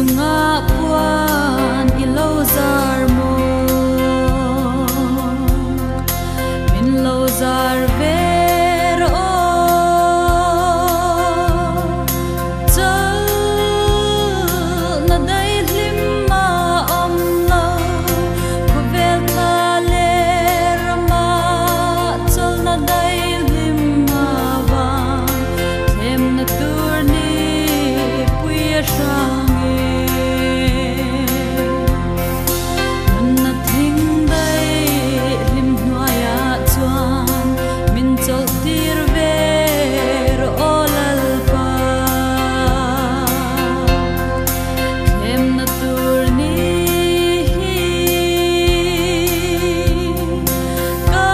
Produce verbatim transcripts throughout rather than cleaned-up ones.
Ngah puan i lou zar maw, min lou zar ver aw. Cholna dai hlim a om lou, khovel tha leh ram ah cholna dai hlim a vang, themna tur nipui a sang e. Nunna thing dai hlim hnuai ah chuan min cholhtir ver aw Lalpa. Themna tur ni hi ka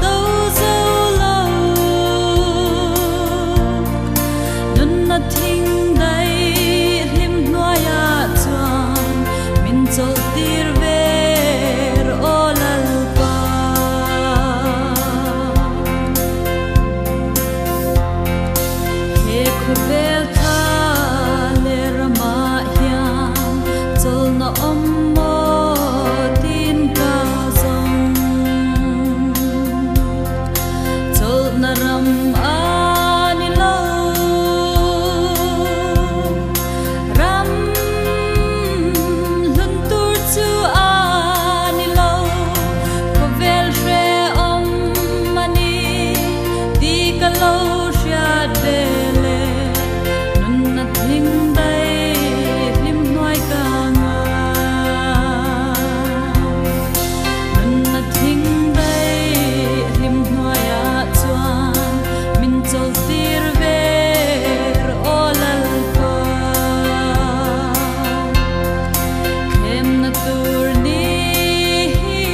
do zo lou. Nunna thing dai hlim hnuai ah chuan min cholhtir ver aw Lalpa. He khovel tha leh ram ah hian cholna om maw tiin ka zong, cholna ram a ni lou, ram hlun tur chu a ni lou, khovel hre om a ni ti ka lo hriat ve leh, nunna thing dai hlim hnuai ka ngah. Nunna thing dai hlim hnuai ah chuan min cholhtir ver aw Lalpa. Themna tur ni hi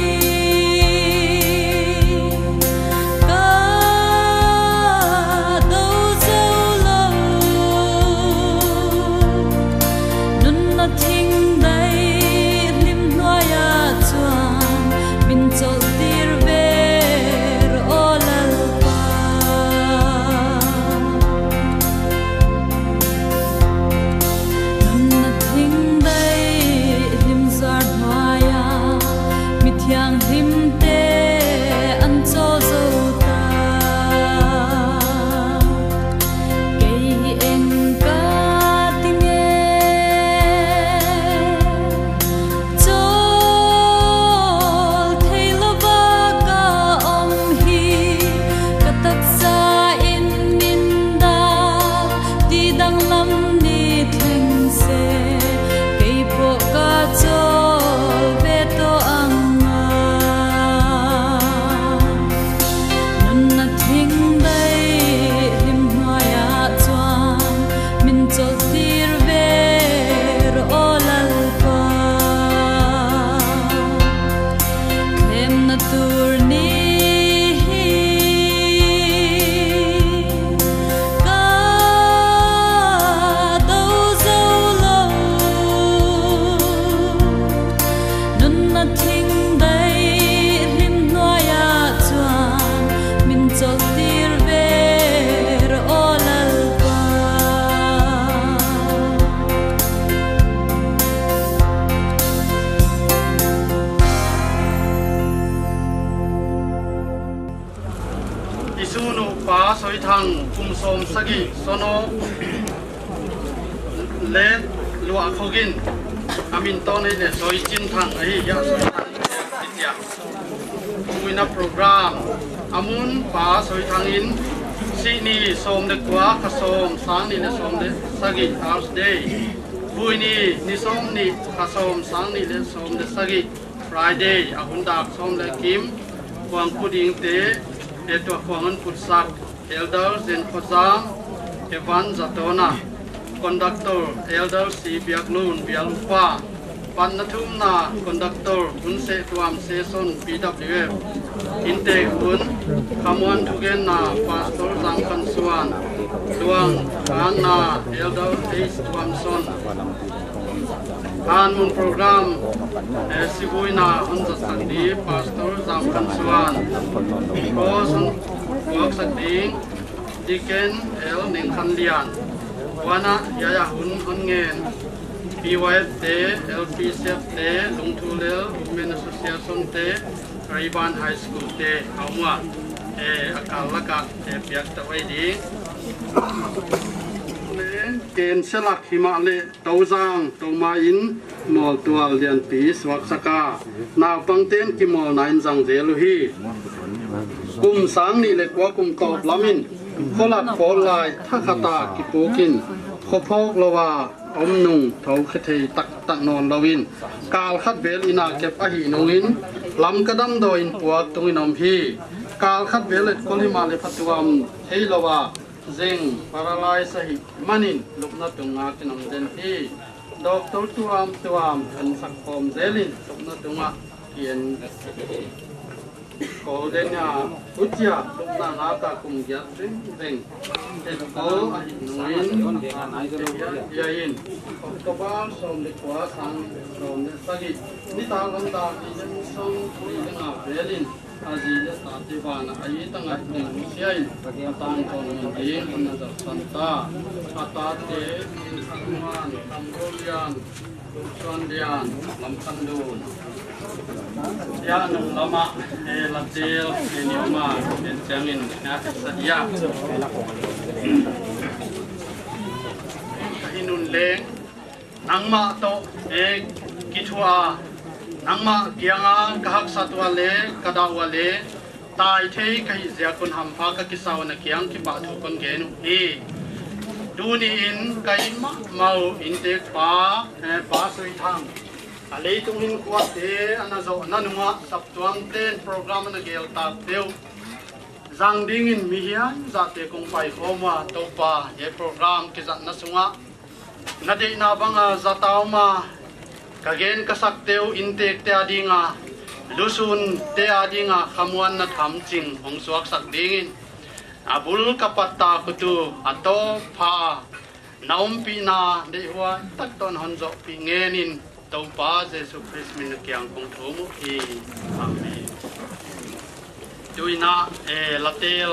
ka do zo lou. Nunna thing dai hlim hnuai ah chuan min cholhtir ver aw Lalpa. Nunna thing dai hlim zar hnuai ah mi thianghlimte an chawl zo ta. Kei hi eng ka ti nge, chawl thei lova ka om hi, ka taksa in min dah ti danglam ni thleng se, kei pawh ka chawl ve tawh ang a. Nunna thing dai hlim hnuai ah chuan min cholhtir ver aw Lalpa. Themna tur ni hi ka do zo lou. Nunna thing dai hlim hnuai ah chuan min cholhtir ver aw Lalpa. I sunu Pa Soithang kum sawm sagih Sono le luah khogin a min tawn ei le Soichinthang ahi, ya Soithang i tia. Buina program a mun Pa Soithang in Sihni sawm le kua kha sawm sang nih le sawm le sagih Thursday. Buini ni sawm nih kha sawm sang nih le sawm le sagih Friday a hun dak sawm le kim, khuang put dingte, e tua khuang an putsak Elder Zen Khozam, Evan Zatona, Conductor Elder C Biaklun, Bial Upa, panna thumna Conductor Hun Se Tuam Seson P W F, intek hun khamuan thugenna Pastor Zam Khan Suan, luang khanna Elder H Tuam Son, han mun program, eh, sibuina hun zatsak di Pastor Zam Khan Suan, cross hun buaksak ding Deacon L Neng Khan Lian, Huan ah hiai a hun hon ngen P Y F te, L P C F te, Lungthulel Women Association te, Rayburn High School te a om ua, eh, a kal lak ah, eh, piak ta uai ding. Ken selak himahleh Touzang, Touma in, Mawltual Lianpi suaksak a, naupangte'n kimawlna in zang zel uhi. Kum sang nih leh kua kum tawp lam in, kholat pawl lai thakhat a kipuk in, khophawk lou a om nung, thou khe thei taktak nawn lou in, kal khat vel inn a kep ahih nung in, Lamka damdawi in puak tung in om hi. Kal khat vel etkol himahleh phatuam thei lou a, zeng paralyze ahih manin lupna tung a kin om den hi. Doctor tuamtuam khensak khawm zel in lupna tung ah kien kol den a, huchia lupna ngak a kum giat zengzeng etkol ahih nung in, hiai in October sawm leh kua, sang sawm leh sagih nitak lam dak nih leh sawmnih leh nga vel in, a zi leh a tate van ah a it a ngaih ding uh sia in, a tangtawn ngen ding hon na zat san ta. A tate, Thinghakman, Tamgollian, Lungsuanlian, Lamkhandun. Hiai nung lam ah, eh, Latel, eh, Niuma, eh, chiang in, eh, sa dia. Ka hi nun leng, nangmah toh, eh, kithuah a, nangmah kiang a ka haksat ua leh, ka dah ua leh, tai thei ka hih ziak un hampha ka kisa uh, na kiang kipahthu kon gen uhi. Tuni in ka it mahmah uh inntekpa, eh, Pa Suithang, a leitung hinkhua te a na zohna nung ah saptuamte'n program a na gel tak uh zang ding in mi hiai zahte kong paikhawm ua, Toupa, hiai program kizatna sung ah na deihna bang a zat a om a, ka gen ka sakte uh inntekte a ding a, lusunte a ding a khamuanna thamching hong suaksak ding in, a bul ka pat tak uh tu a tawp pha a, na ompihna deihhuai tak tawh hon zohpih ngen in, Toupa Jesu Khrist min in na kiang kong thum uhi. Amen. Tuni in, eh, Latel,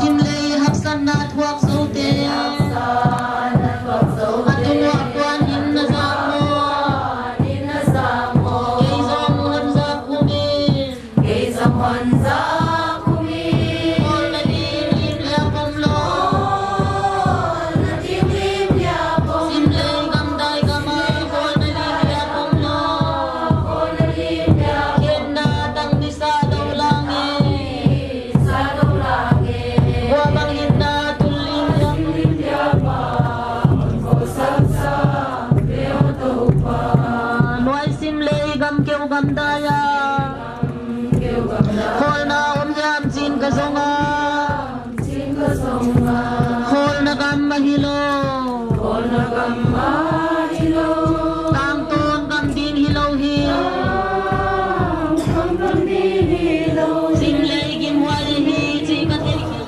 Sim lei haksatna thuak zoute, a tungah kuan in na zak maw? Kei zong hon zak kum in. Kei zong hon zak kum in. Khawl na ding lim liap om lou. Khawl na ding lim liap om lou. Sim lei gamdai gam ah khawl na ding liap om lou. Khawl na ding liap om lou. Khenna tang ni sa dou lang e. Sa dou lang e. Kua bang hinna tul lim liap om lou. Khawl sak sak leh Toupa. Nuai sim lei gam keu gamdai a. Khawlna om hiam chi'n ka zong a. Khawlna gam ahi lou. Tangtawn gam ding hilou hi. Sim lei gimhuai hi chih ka theih hi.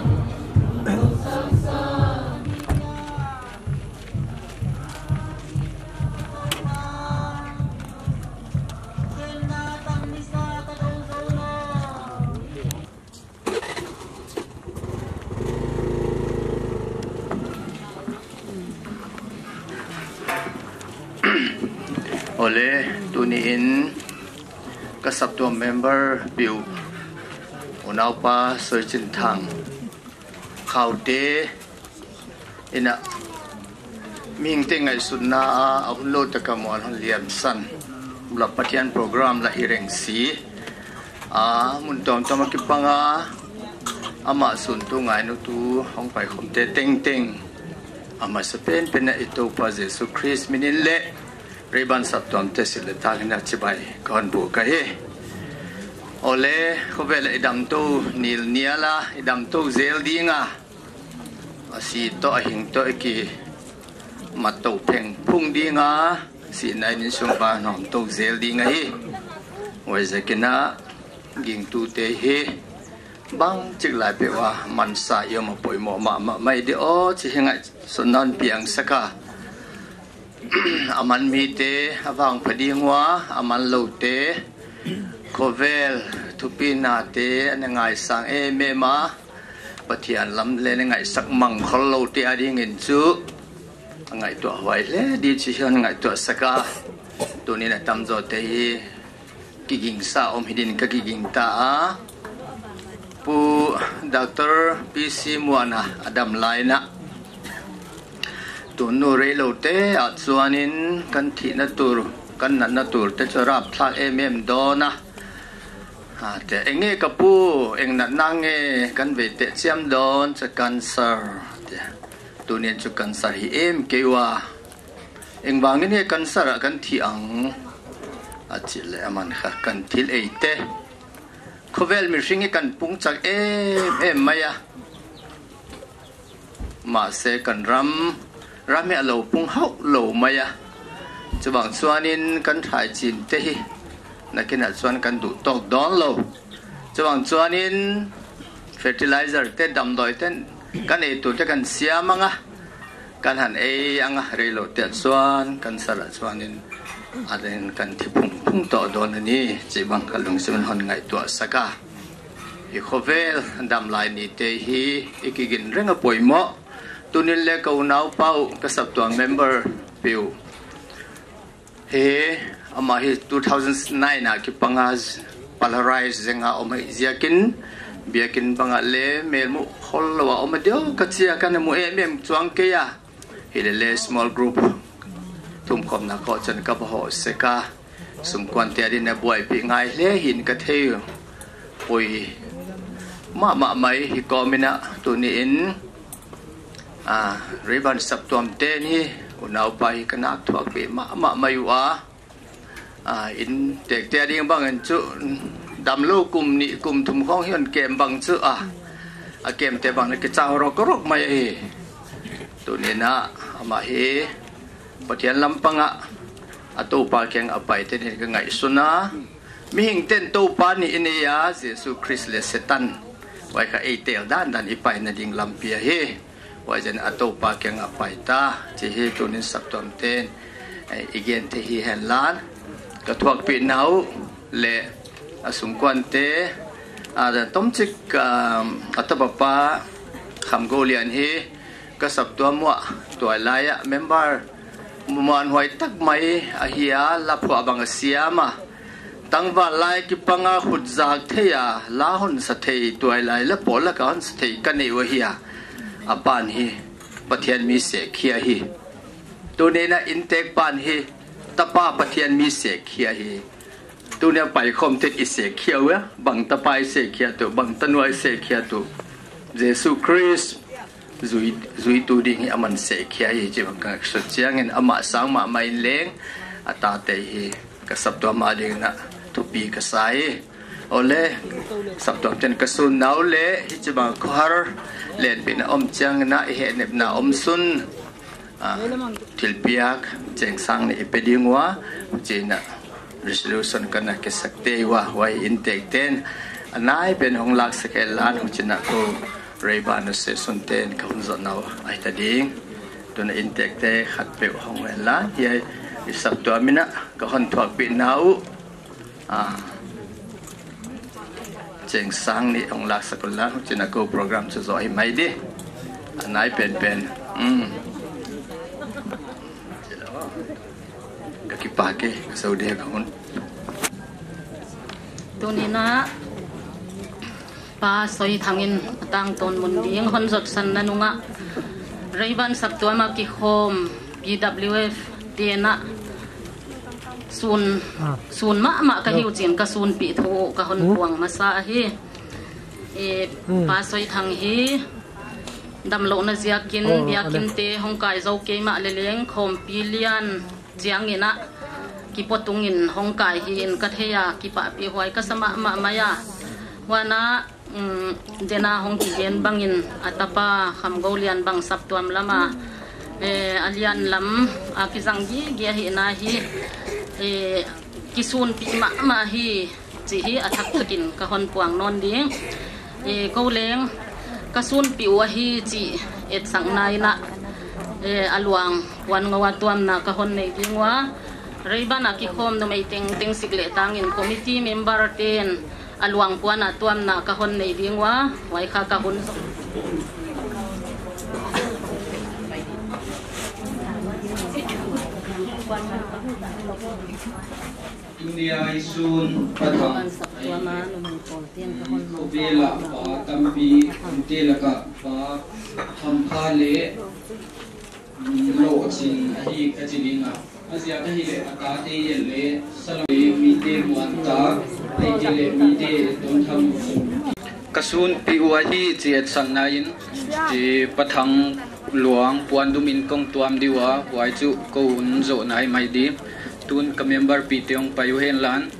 Awle, tuni in ka saptuam member piu, unaupa Soichinthang Khaute in a, mihingte ngaihsutna a, a hun lou tak a mual hon liamsan, la Pathian program la hi reng si a, mun tuamtuam a kipang a, amah suntu ngaihnu tu hong paikhawmte tengteng, a masa penpen a i Toupa Jesu Khrist min in leh Rayburn saptuamte silh leh thang in a chibai ka hon buk ahi. Awle, khovel a i damtou nilnial a, i damtou zel ding a, a si toh a hing toh i ki Mat tou pheng phung ding a, sihna inn sung pan hawm tou zel ding ahi. Huaiziakin a gingtute hi bangchik lai peuh a mansa i om a poimoh mahmah mai di aw chih hi ngaihsutna hon piangsak a. A man mite a vangpha ding ua, a man loute khovel thupinate ana ngaisang emem a, Pathian lam leng a ngaihsak mang khol loute adingin chu a ngaihtuah huai hle di chih hon ngaihtuahsak a. Tuni'n a tamzawte hi kigingsa om hi din ka kigingta a. Pu Doctor P C Muana a dam lai in a, tunu reiloute ah chuanin kan thihna tur, kan natna turte chu rapthlak emem dawn a. A, te, eng nge ka pu, eng natna nge kan vei teh chiam dawn, chu cancer, te. Tuni'n chu cancer hi em kei ua. Engvangin nge cancer ah kan thi ang, a chih leh aman kha kan thil eite, khovel mihring hi kan pungchak emem mai a. Mahse kan ram, ram hi a lo pung hauh lo mai a. Chuvang chuanin kan thaichinte hi nakin ah chuan kan duh tawk dawn lo. Chuvang chuanin fertilizer te, damdawi te, kan ei turte kan siam ang a, kan han ei ang a, reiloute ah chuan cancer ah chuanin a ding kan thi phung phung tawh dawn a ni chih bang ka lungsim in hon ngaihtuahsak a. I khovel damlai nite hi i kigin reng a poimoh. Tuni'n leh ka unaupa uh, ka saptuam member piu hi, amah hi two thousand nine a kipanga paralyze zenga om hi ziakin, biakin banga leh mel muh khol lo a om a deuh ka chi a, ka na mu emem chuang kei a. Hi leh leh small group thumkhawmna khawng chuan ka va hawh sek a, sumkuante adin a buaipih ngai hle hi'n ka thei. Poi mahmah mai hi kawmin a, tuni'n, a, Reiban saptuamte ni unaupa hi ka nak thuakpih mahmah mai ua. A, inntekte ading bangin chu damlo kum nih kum thum khawng hi hon kem bang chu a, a kemte bang na kichau rawk rawk mai hi. Tuni'n a, amah hi Pathian lam panga a Toupa kiang a paite ni ka ngaihsun a. Mihingte'n Toupa nih i nei a, Jesu Khrist leh Setan, huai kha ei tel dan dan i paina ding lampi ahi. Huaizen a Toupa kiang a pai ta chih hi tuni'n saptuamte'n, eh, i gente hi hen lan. Ka thuakpihna uh leh a sumkuante, a, dan tomchik, um, a tapapa Khamgolian hi ka saptuam uah tuailai ah member muanhuai tak mai ahi a, la phuah bang a siam a. Tangval lai kipanga khut zak thei a, la hon sa thei, tuailai la pawl laka hon sa thei ka nei uh ahi a. A pa'n hi Pathian mi sek hi ahi. Tuni'n a inntek pa'n hi tapa Pathian mi sek hi ahi. Tuni'n a paikhawmte'n i sek hi a, bang tapa i sek hi a tu, bang tanu i sek hi a tu. Jesu Khrist zui, zuitu ding hi aman sek hi ahi chih bang ka ngaihsut chiangin amah sang mahmah in leng a tate hi ka saptuam adingin a thupi ka sa hi. Awle, saptuamte'n ka sun nau leh hichibang khawhar lenpihna om chiangin a i hehnepna om sun, a, thilpiak cheng sang nih i pe ding ua, huchi'n a resolution ka na kisak tei ua, huai inntekte'n a nai pen hong laksak hen lan, huchi'n a ko Reiban a sesunte'n ka hun zawt nau ahi ta ding. Tun a inntekte khat peuh hong hen lan, hiai i saptuam in a ka hon thuakpihna uh, a, cheng sang nih hong laksak un lan, huchi'n a ko program chu zawh hi mai di. A nai penpen. Um. Ka kipak e, ka so dia ka hun. Tuni'n a Pa Soithang in a tangtawn mun ding hon zotsanna nung ah, Reiban saptuam a kikhawm P W F te'n a sun, ah, sun mahmah ka hi uh chi'n ka sunpih thu ka hon, hmm, puang masa ahi. E, hmm, Pa Soithang hi damlouhna ziakin, oh, biakinte hong kai zou kei mahleh leng khawmpi lian chiangin a kipaw tungin hong kai hi'n ka thei a, kipahpih huai ka sa mahmah mai a. Huan a, um, tena hong kigen bangin a tapa Khamgolian bang saptuam lama Eh, a lian lam a kizang gige ahihna hi, eh, kisunpih mahmah hi chih hi a thak takin ka hon puang nawn ding. Eh, kou leng ka sunpih uh ahi chih etsakna in ah, eh, a luang puan ngou a tuamna ka hon nei ding ua. Reiban a kikhawm numei tengteng sik leh tangin committee member te'n a luang puan a tuamna ka hon nei ding ua, huai kha ka hun. Tuni a i sun pathang, khovel ah pa tampi, te laka pa hampha leh lohching ahi ka chi ding a. A ziak ahihleh a tate leh salam leh mite muantak, ahihkeileh mite tungtham. Ka sunpih uh ahi chih etsakna in, i pathang luang puan dum in kong tuam di ua, huai chu kou hun zoh nai mai di. Tun ka member pihte hong pai uhen lan.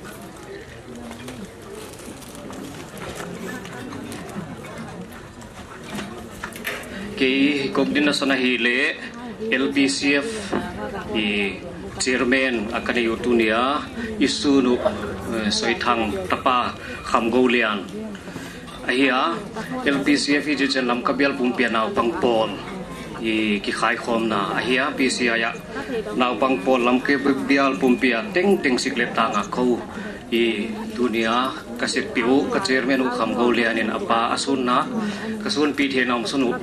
Kei kop din na sana hi leh L P C F i chairman a ka nei uh tuni a, i sun uh, eh, Soithang tapa Khamgoulian. Ahi a, L P C F i chi chiang Lamka bial pumpi a naupang pawl i kikhaikhawmna ahi a, P C I a naupang pawl Lamka bial pumpi a tengteng sik leh tang a kou i tuni a ka sitpih uh, ka chairman uh Khamgoulian in a pa a sunna, ka sunpih theihna omsun uh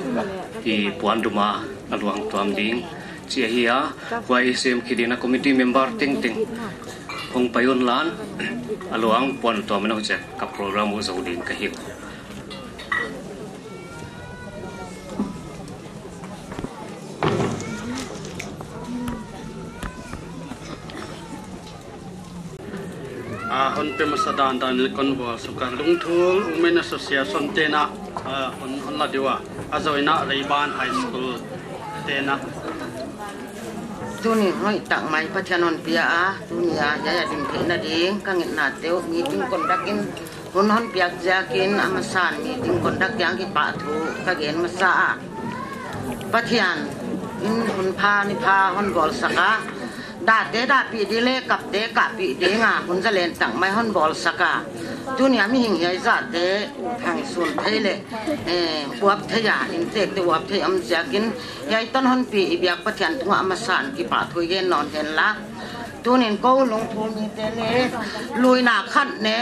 i puan dum a a luang tuam ding chih ahi a, huai sem khit in a committee member tengteng hong pai un lan, a luang puan tuam in hong check ka program uh zou ding ka hi. A hon pe masa dandan in kon bawl suk a, Lungthul Women Association te'n a, a, hon, hon la di ua, a zoh in a Reiban High School te'n a. Tuni hoihtak mai Pathian hon pia a, tuni a, hiai a ding theihna ding, ka ngetnate uh, meeting conduct in, hun hon piak ziakin, a masan meeting conduct ziak kipahthu ka gen masa a. Pathian in hun pha ni pha hon bawlsak a, dahte dahpih di leh kapte kahpih ding a, hun zalen tak mai hon bawlsak a. Tuni a mihing hiai zahte phang sun thei leh, eh, uap thei a, inntekte uap thei om ziakin, hiai tan hon pi i biak Pathian tungah a masan kipahthu i gen nawn hen la. Tunin kou Lungthul mite leh luina khat ne,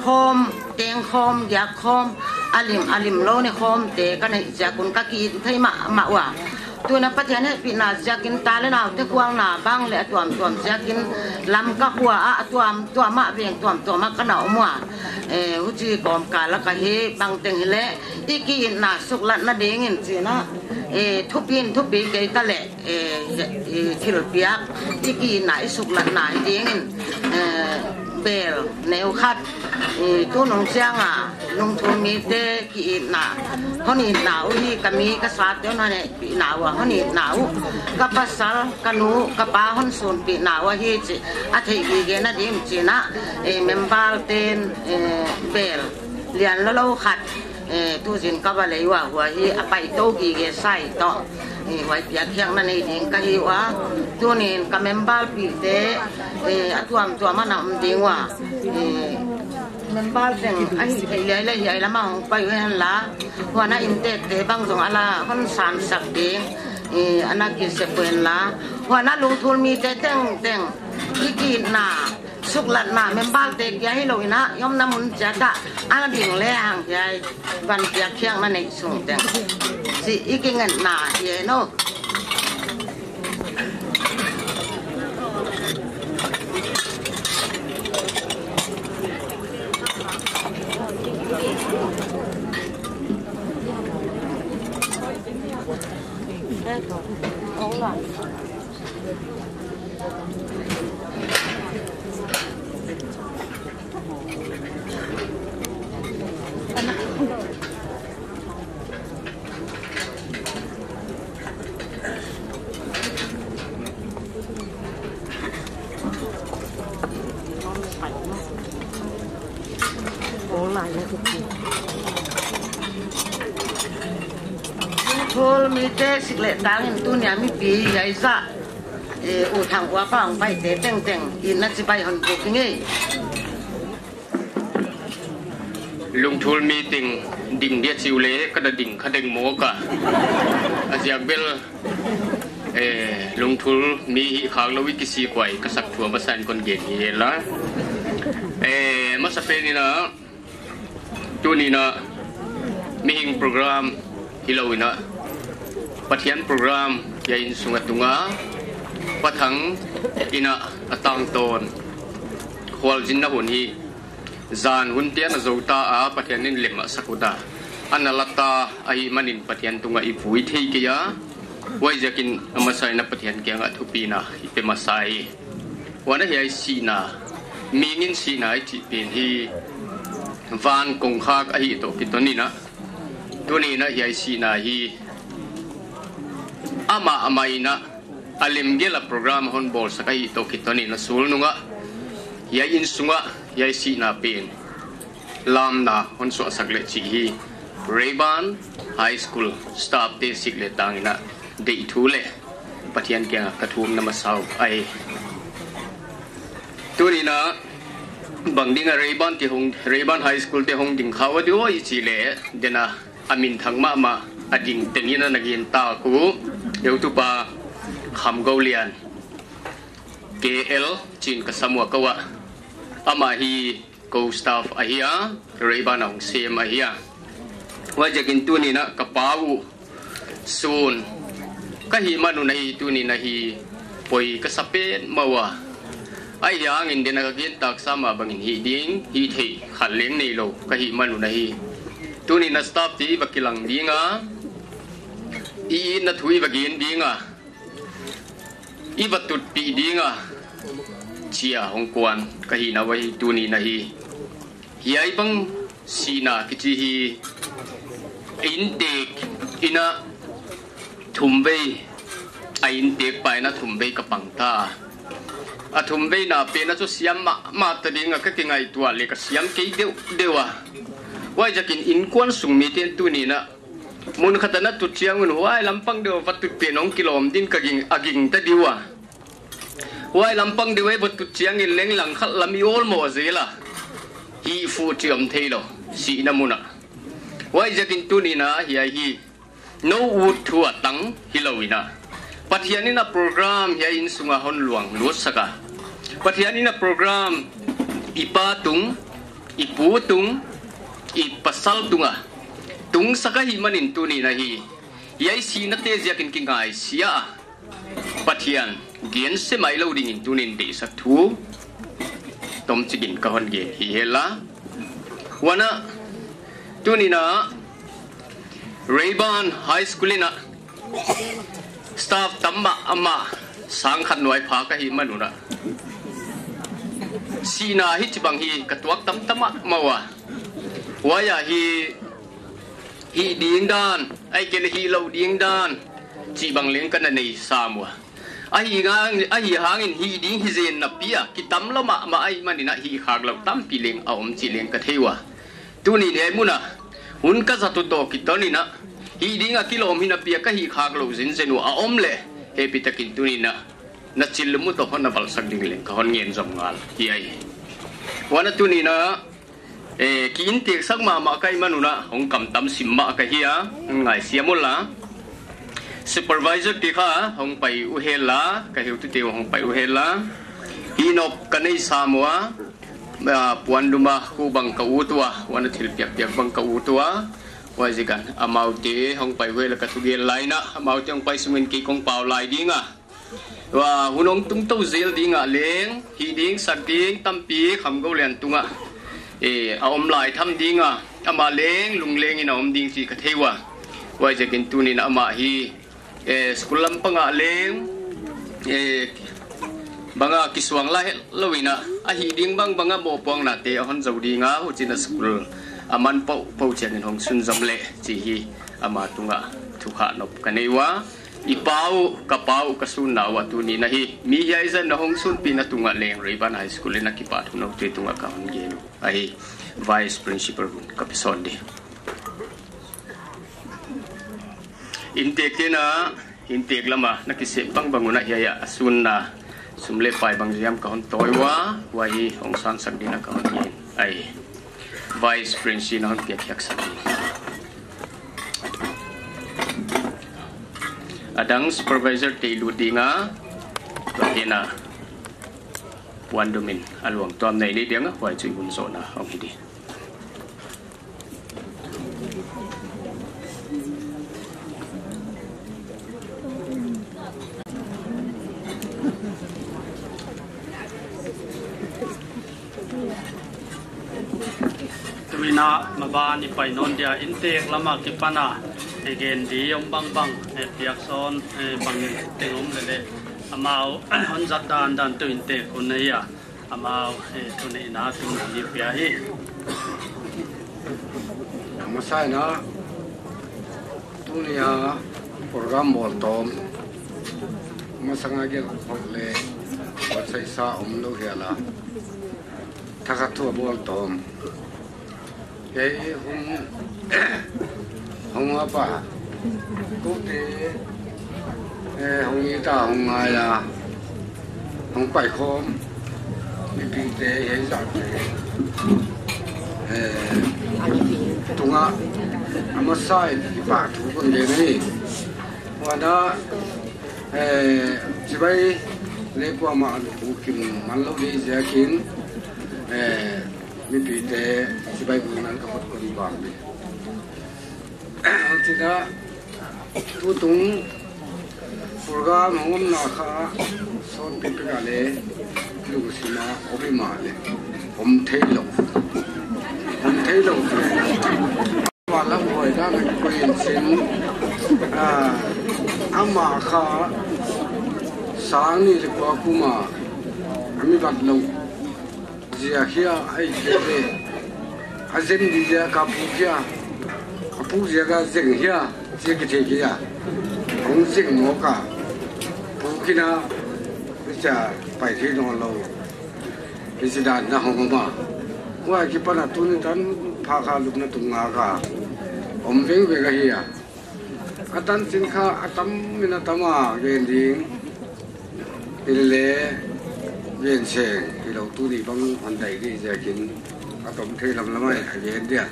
khawm, teng khawm, diak khawm, a lim, a lim lou ne khawmte ka neih ziak un ka ki-it thei mahmah ua. Tuna Pathian hehpihna ziakin ta leh naute khualna bang leh a tuamtuam ziakin Lamka khua ah a tuamtuam ah veng tuamtuam ah ka na om ua. Eh, huchi kawmkal ah ka hi bangteng hileh i ki-itna suklatna dingin chihna, eh, thupi in thupi kei ta leh, eh, eh, thilpiak i ki-itna i suklatna hi dingin, eh, bel neu khat, eh, tunung chiang a Lungthul mite ki-itna, hon itna uh hi ka mi ka sate hon hehpihna ua hon itna uh, ka pasal, ka nu, ka pa hon sunpihna uh ahi chih a theih gigena ding chihna, eh, member te'n, eh, bel lian lolo khat, eh, tuzin ka va lei ua, huai hi a paitou gige sa toh, eh, huai piak khiakna nei ding ka hi ua. Tunin ka member pihte, eh, a tuamtuam ah na om ding ua. Eh, member teng a hihtheih leh hiai lam ah hong pai uhen la, huan a inntekte bang zong a la hon sansak ding, eh, a na kisep uhen la. Huan a Lungthul mite tengteng i ki-itna suklatna member te kia hilou in a, i omna mun chiat ah a na ding lehang hiai van piak khiakna neih sung teng chih i kingetna hi e no. Lungthul mite sik leh tangin tuni a mipi hiai zah, eh, U Thang Ua pa hong paite tengteng in na chibai hon buk ing ei. Lungthul meeting ding dia chi uleh ka da ding kha deng mawk a. A ziak bel, eh, lungthul mi hih khak lou i kisik uai ka sak thu a masa in kon gen hi la. Eh, masa pen in a, tuni in a mihing program hilou in a, Pathian program hiai innsung a tung a, Pa Thang in a a tangtawn khualzinna hun hi zan hun tiang a zou ta a, Pathian in lem a sak ut a, ana la ta ahihmanin Pathian tungah i vui thei kei a. Huaiziakin a masa in a Pathian kiangah thupina i pe masa hi. Huan a hiai sihna, mihing in sihna i chih pen hi van kongkhak ahih toh kiton in a, tuni in a hiai sihna hi amah amah in a a lemgel a program hon bawlsak ahih toh kiton in a sulnung ah hiai innsung ah hiai sihna pen lamna hon suahsak leh chih hi Rayburn High School staff te sik leh tangin a deih thu leh Pathian kiangah ka thumna masa uh ahi. Tuni in a bang ding a Rayburn te hong, Rayburn High School te hong ding kha ua diam i chih leh, den a a minthang mahmah a ding teng in a na gen ta uh, heutupa Kham Go Lian, K L, chi in ka sam ua kou a. Amah hi kou staff ahi a, Rayburn a hong sem ahi a. Huaiziakin tuni in a ka pa uh sun ka hihman un ahi, tuni in a hi poi ka sa petmah ua. Ahihhangin den a ka gen tak sa mah bangin hih ding, hih theih khat leng neilou ka hihman un ahi. Tuni in a staff te i va kilang ding a, i itna thu i va gen ding a, i va tutpih ding a, chia hong kuan ka hihna uah hi tuni in a hi. Hiai bang sihna kichi hi inntek in a thumvei, a inntek pa in a thumvei ka pang ta. A thumveina pen a chu siam mahmah ta ding a ka kingaihtuah leh ka siam kei deuhdeuh a. Huaiziakin innkuan sung mite'n tuni in a mun khat a na tut chiang un huai lampang deuh va tut pen hong kilawm ding ka ging, a ging ta di ua. Huai lampang deuh a va tut chiangin leng langkhat lam i awlmoh zel a, hih fuh chi om theilou sihna mun ah. Huaiziakin tuni in a hiai hi nou ut thu a tang hilou in a, Pathian in a program hiai innsung a hon luang lutsak a, Pathian in a program i pa tung, i pu tung, i pasal tung a tungsak ahihmanin tuni in a hi hiai sihnate ziakin kingaisia a, Pathian gense mai lou dingin tuni in deihsak thu tomchik in ka hon gen hi hela. Huan a, tuni in a Rayburn High School in a staff tam mahmah, sang khat nuai pha ka hihman un a, sihna hichibang hi ka tuak tamta mahmah ua. Huai a hi hih ding dan, ahihkeileh hih lou ding dan chibang leng ka na nei sam ua. Ahihhang, ahihhangin hih ding hi zen napi a kitam lou mahmah ahihmanin a hih khak lou tampi leng a om chih leng ka thei ua. Tuni in hiai mun a hun ka zat uh toh kiton in a, hih ding a kilawm hi napi a ka hih khak lou zenzen uh a om leh, hehpihtakin tuni in a na chillum uh toh hon na valsak ding leng ka hon ngen zom ngal hi ai. Huan a tuni in a, eh, ki innteksak mahmah ka hihman un a hong kamtam sim mah ka hi a, ngaisiam unla. Supervisor te kha hong pai uh hen la, ka heutute uh hong pai uh hen la. Hihnop ka nei sam ua, ah, puandum a khu bang ka ut ua, huan a thil piakpiak bang ka ut ua. Huaiziakin amaute hong pai uh hen la ka thugel lai in a, amaute hong pai sungin kei kong pau lai ding a. Ua, hun hong tungtou zel ding a leng, hih ding sak ding tampi Kham Go Lian tung a, eh, a om lai tham ding a, amah leng lungleng in a om ding chih ka thei ua. Huaiziakin tuni in a amah hi, eh, school lampang a leng, eh, bang a kisuang lai hetlou in a, a hih ding bangbang a mohpuaknate a hon zou ding a, huchiin a school a man poupou chiangin hong sunzom leh chih hi ama tung a thukhak nop ka nei ua. I pa uh, ka pa uh, ka sunna ua tuni in a hi, mi hiai zah in a hong sunpihna tung a leng Rayburn High School in a kipahthu noute tung a ka hon gen uh ahi. Vice Principal hun ka pe sawn di. Inntek te'n a, inntek lam a na kisem bangbang un a, hiai a sunna sum leh pai bangziam ka hon tawi ua, huai hi hong sansak dingin ka hon ngen ahi. Vice Principal na hon piak khiak sak ding. A dang supervisor te lut ding a, tua te'n a puan dum in a luang tuam nei ni ding a, huai chu i hun zohna hong hi di. Tuin a maban i pai nawn dia, inntek lam a kipan a, eh, gen di om bangbang, eh, piak sawn, eh, bang teng om leh leh, amau hon zat dandan tu inntek hun ahi a. Amau, eh, tuni in a tun ni pia hi. Masa in a, tuni a program bawl tawm. Masang a gen khop leh, buatsaihsa omlou hial a. Thakhat thu a bawl tawm. Kei hong, hong apa. Kote, eh, hong ita hong ngai a. Hong pai khawm. Mipite, hiai zahte. Eh, tung a, a masa in kipahthu kon gen hi. Huan a, eh, chibai leh kuamah a lukhu kim man lou di ziakin, eh, mipite chibai buk nan ka hon kon bang di. Tuna, tutung program hong omna kha, sawtpi pek a leh, lungsim a om i mah leh, om theilou. Om theilou. Wala huai dan a koih in chin, ah, amah kha sang nih leh kua kum a, a mi bat lou. Ziak hia, ai ke le. A zem di ziak a puk hia. A puk ziak a zeng hia. Ziak ki thei hia. Hong zeng mawk a. Puk in a. Chia pai thei nawnlou. Hichi dan a hong om a. Huai kipan a tuni tan pha kha lupna tung ngak a. Om vengveng ahi a. A tanchin kha a tam in a tam a gen ding. Hileleng gen seng hilou, tuni bang hon dai di ziakin a tom thei lamlam a gen dia.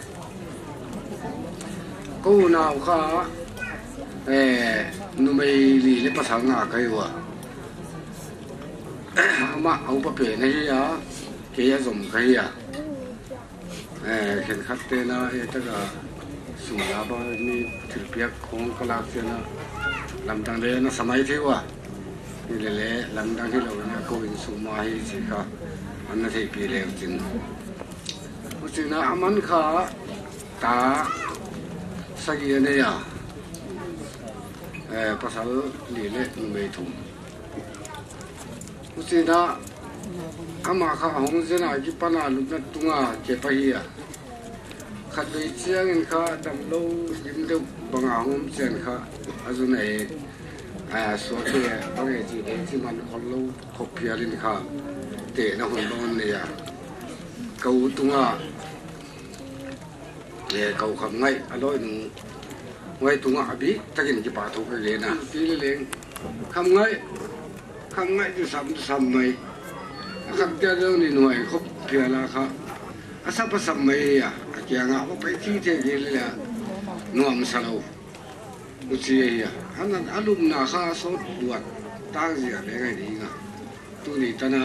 Kou nau kha, eh, numei li leh pasal nga ka hi ua. Amah a upa pen ahi a, kei a zom ka hi a. Eh, khenkhat te'n a, eh, taka sum la ba mi thilpiak khong ka lak chiang a, lamdang leh na sa mai thei ua. Hileleng, lamdang hilou in a kou in sum a hi chih kha, ana theihpih leu chin. Huchiin a aman kha, ta sagih a nei a. Eh, pasal li leh numei thum. Huchiin a, amah kha hong zen a kipan a lupna tung a kep ahi a. Khatvei chiang in kha damlou lim deuh bang a hong om chiang kha a zun a e. A suak e bang e chi ding chi man khollou khop phial in kha tehna hun bang nei a. Kou tung a E, kou Khamngaih a lawinu. Huai tung a biktakin kipahthu ka gen a. Hileleng. Khamngaih. Khamngaih tu sam, tu sam mai. A khat kia deuh ni nuai khop phial a kha. A sap a sam mai a. A kiang a va pai thei thei kei leh a. Nuamsa lou. Huchi ahi a. Ana, a lupna kha sawt duat. Tang zia leng ahi ding a. Tuni tan a.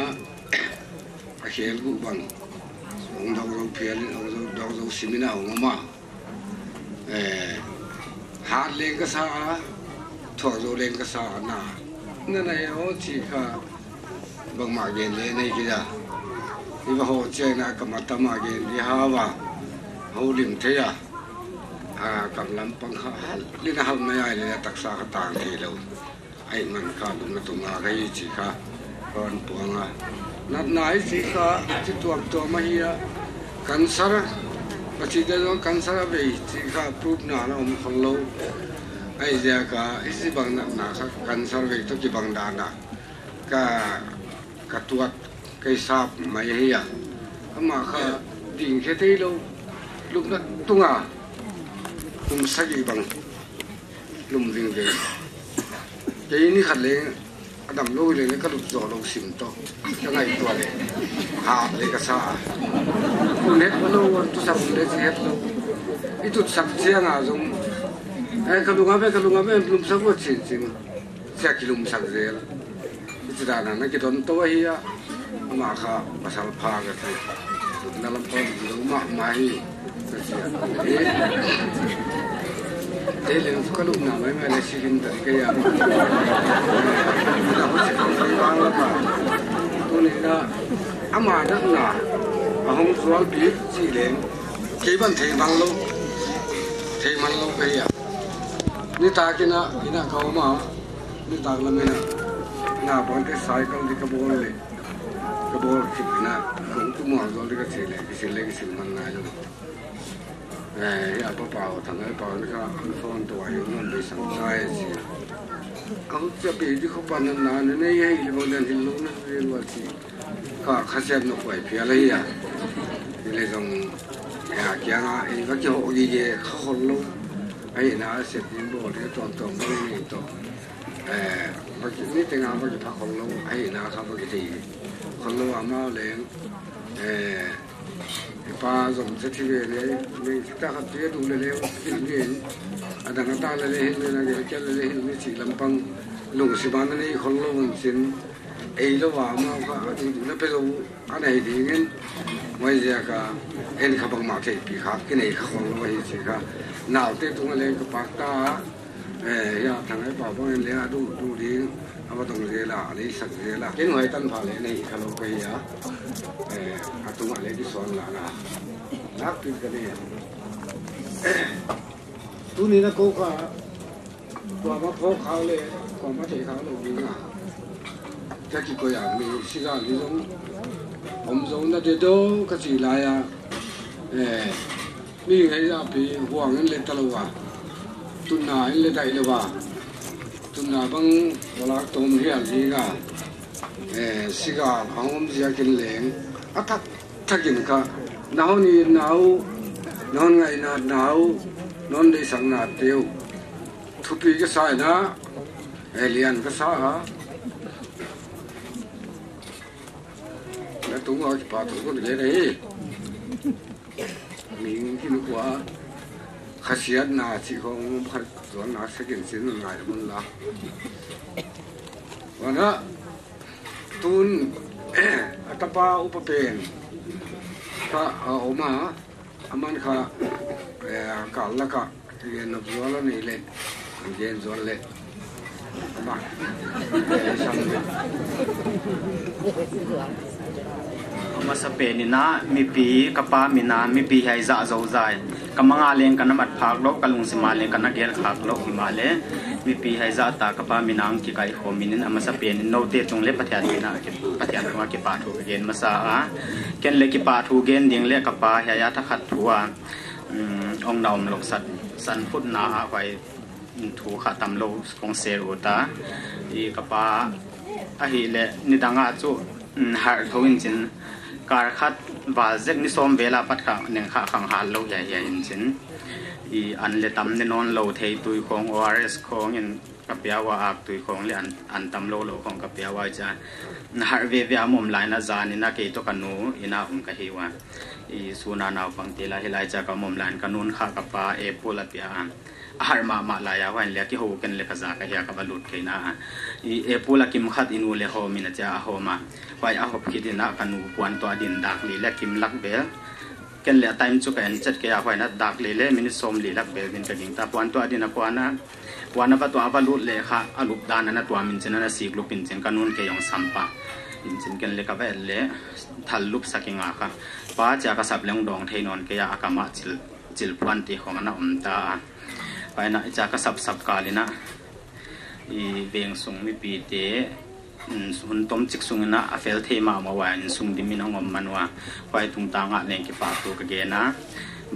A khel guh bang. Hong dau dau phial in, hong dau dau sim in a hong om a. Eh, hat leng ka sa a, thuak zou leng ka sa a na. Na na e o chi kha bangmah gen leng nei kei a. I va hoh chiang in a kam a tam a gen di hau a. Houlim thei a. A kam lam pang kha hal, lin a hal mai a leh a taksa kha tang theilou. Ahihman kha lupna tung a ka hi chih kha ka hon puang a. Natna hi chih kha chi tuamtuam ahi a. Cancer, Pathian in zong cancer a vei chih kha proof na na om khollou. Ahihziak a hichibang natna kha cancer vei toh kibang dan a ka, ka tuat, ka hisap mai ahi a. Amah kha ding khe theilou. Lupna tung a kum sagih bang. Lum ding ve. Kei ni khat leng a damlou leh leh ka lup zoh lou sim toh. Ka ngaihtuah leh, hak leh ka sa a. Hun hetlou, tusak hun leh chi hetlou. I tutsak chiang a zong, eh, ka lung a ve, ka lung a ve, lumsak ua chin chin. Chia kilumsak zel. Hichi dan a na kidon tou ahi a. Amah kha pasal pha ka thei. Lupna lam pang di lou mahmah hi. Ka chi a. Eh. Te leng ka lupna maimai leh sikin ta di ka ya. Ka hon si kong thei bang la pa. Tuni na amah na na. A hong zual pi chi leng. Kei ban thei man lou. Thei man lou ka ya. Nitak in a, inn a ka om a. Nitak lam in a, na bang te cycle di ka bawl leh, ka bawl khit in a, kong tu muang zual di ka chi leh, kisil leh kisil man ngai lou. Eh, hiai a papa aw Thanghai pa ni kha, an phone toh a, hon beisang sa e chi. Ka hon chia pe di khop a, na na, na na, hiai leh bang dan hil lou na, hil lou a chi. Ka, ka siat na kuai phial ahi a. Hi leh zong, eh, a kiang a, eh, va kihoh gige, kha khol lou. Ahihna, siat din bawl di, tuamtuam bang ni toh. Eh, va ki, ni teng a va kipha khol lou, ahihna kha va kithei khol lou amau leng. Eh, i pa zong chia thi ve leh, ni ta khat te du leh leh, hil ni. A dang a ta leh leh, hil ni na gel kia leh leh, hil ni chi lam pang. Lungsim a na nei khol lou un chin. Ei lou a amau kha, a ding ding na pe lou, a nei ding in. Huaiziak a, en kha bangmah theihpih kha, kinei kha khol lou hi chi kha. Naute tung a leng ka pak ta. Eh, hiai Thanghai pa bang in leng a du, du ding, a va tong zel a, a lei sak zel a. Ken huai tan pha leh nei kha lou ka hi a. Eh, a tung a leng kisuan la na. Nak pin ka nei a. Tuni na kou kha, kuamah phawk khak leh, kuamah thei khak lou ding a. Ka kikoih a mi, sigal ni zong, om zong na dedo ka chi lai a. Eh, mi ngai a pi huang in leh ta lou a. Tunna in leh dai lou a. Tunna bang, walak tom hial ding a. Eh, sigal, a hong om ziak in leng. A thak, thak in kha. Na hon itna uh, na hon ngaihna uh, na hon deihsakna te uh. Thupi ka sa in a, eh, lian ka sa a. Na tung a kipahthu kon gen ahi. Mihing kinukhua, khasiatna chih khong om khat zuan nak sekin sin ngai mun la. Huan a, tun, a tapa upa pen kha a om a, aman kha, eh, kal lak a, gen nop zual a nei leh, gen zual leh. Ama. Eh, sam leh. A masa pen in a, mipi, ka pa min a, mipi hiai zah zou zai. Ka mang a leng ka na mat phak lou, ka lungsim a leng ka na gel khak lou, himahleh. Mipi hiai zah ta ka pa min a hong kikaikhawm in, a masa pen in noute tung leh Pathian min a, Pathian tung a kipahthu ka gen masa a. Ken leh kipahthu gen ding leh ka pa hiai a thakhat thu a, um, hong na om lou sat, san phutna a huai, um, thu kha tam lou kong share ut a. I ka pa ahihleh nidang a chu, um, harh thou in chin, kar khat val zek ni sawm vel a pat kha neng kha khang hal lou hiaihiai in chin. I an leh tam ne nawn lou thei tui khong, O R S khong in ka pia ua, ak tui khong leh an, an tam lou lou khong ka pia ua chia. Harh veve a mawm lai in a zan in a kei toh ka nu in a om ka hi ua. I sun a naupang te la hi lai chia ka mawm lai in ka nu'n kha ka pa apple a pia a. A harh mahmah lai a huan leh kihou ken leh ka zak a hia ka va lut kei na a. I apple a kim khat i nu leh hawm in a chia a hawm a. Huai a hop khit in a ka nu puan tuah din dak li leh kim lak vel. Ken leh a time chu ka en chet kei a huai in a dak li leh minute sawm li lak vel din ka gingta puan tuah din a kuan a. Puan a va tuah a va lut leh kha a lup dan a na tuam in chin a na sik lup in chin ka nu'n kei hong sam pah. In chin ken leh ka va et leh thal lup sak i nga kha. Pa chia ka sap leng dawng thei nawn kei a a kam a chil, chil puan te khong a na om ta a. Huai in a chia ka sap sap kal in a. I veng sung mipi te, mm, hun tom chik sung in a, a fel thei mahmah ua, in sung dim in hong om man ua. Huai tungtang a leng kipahthu ka gen a.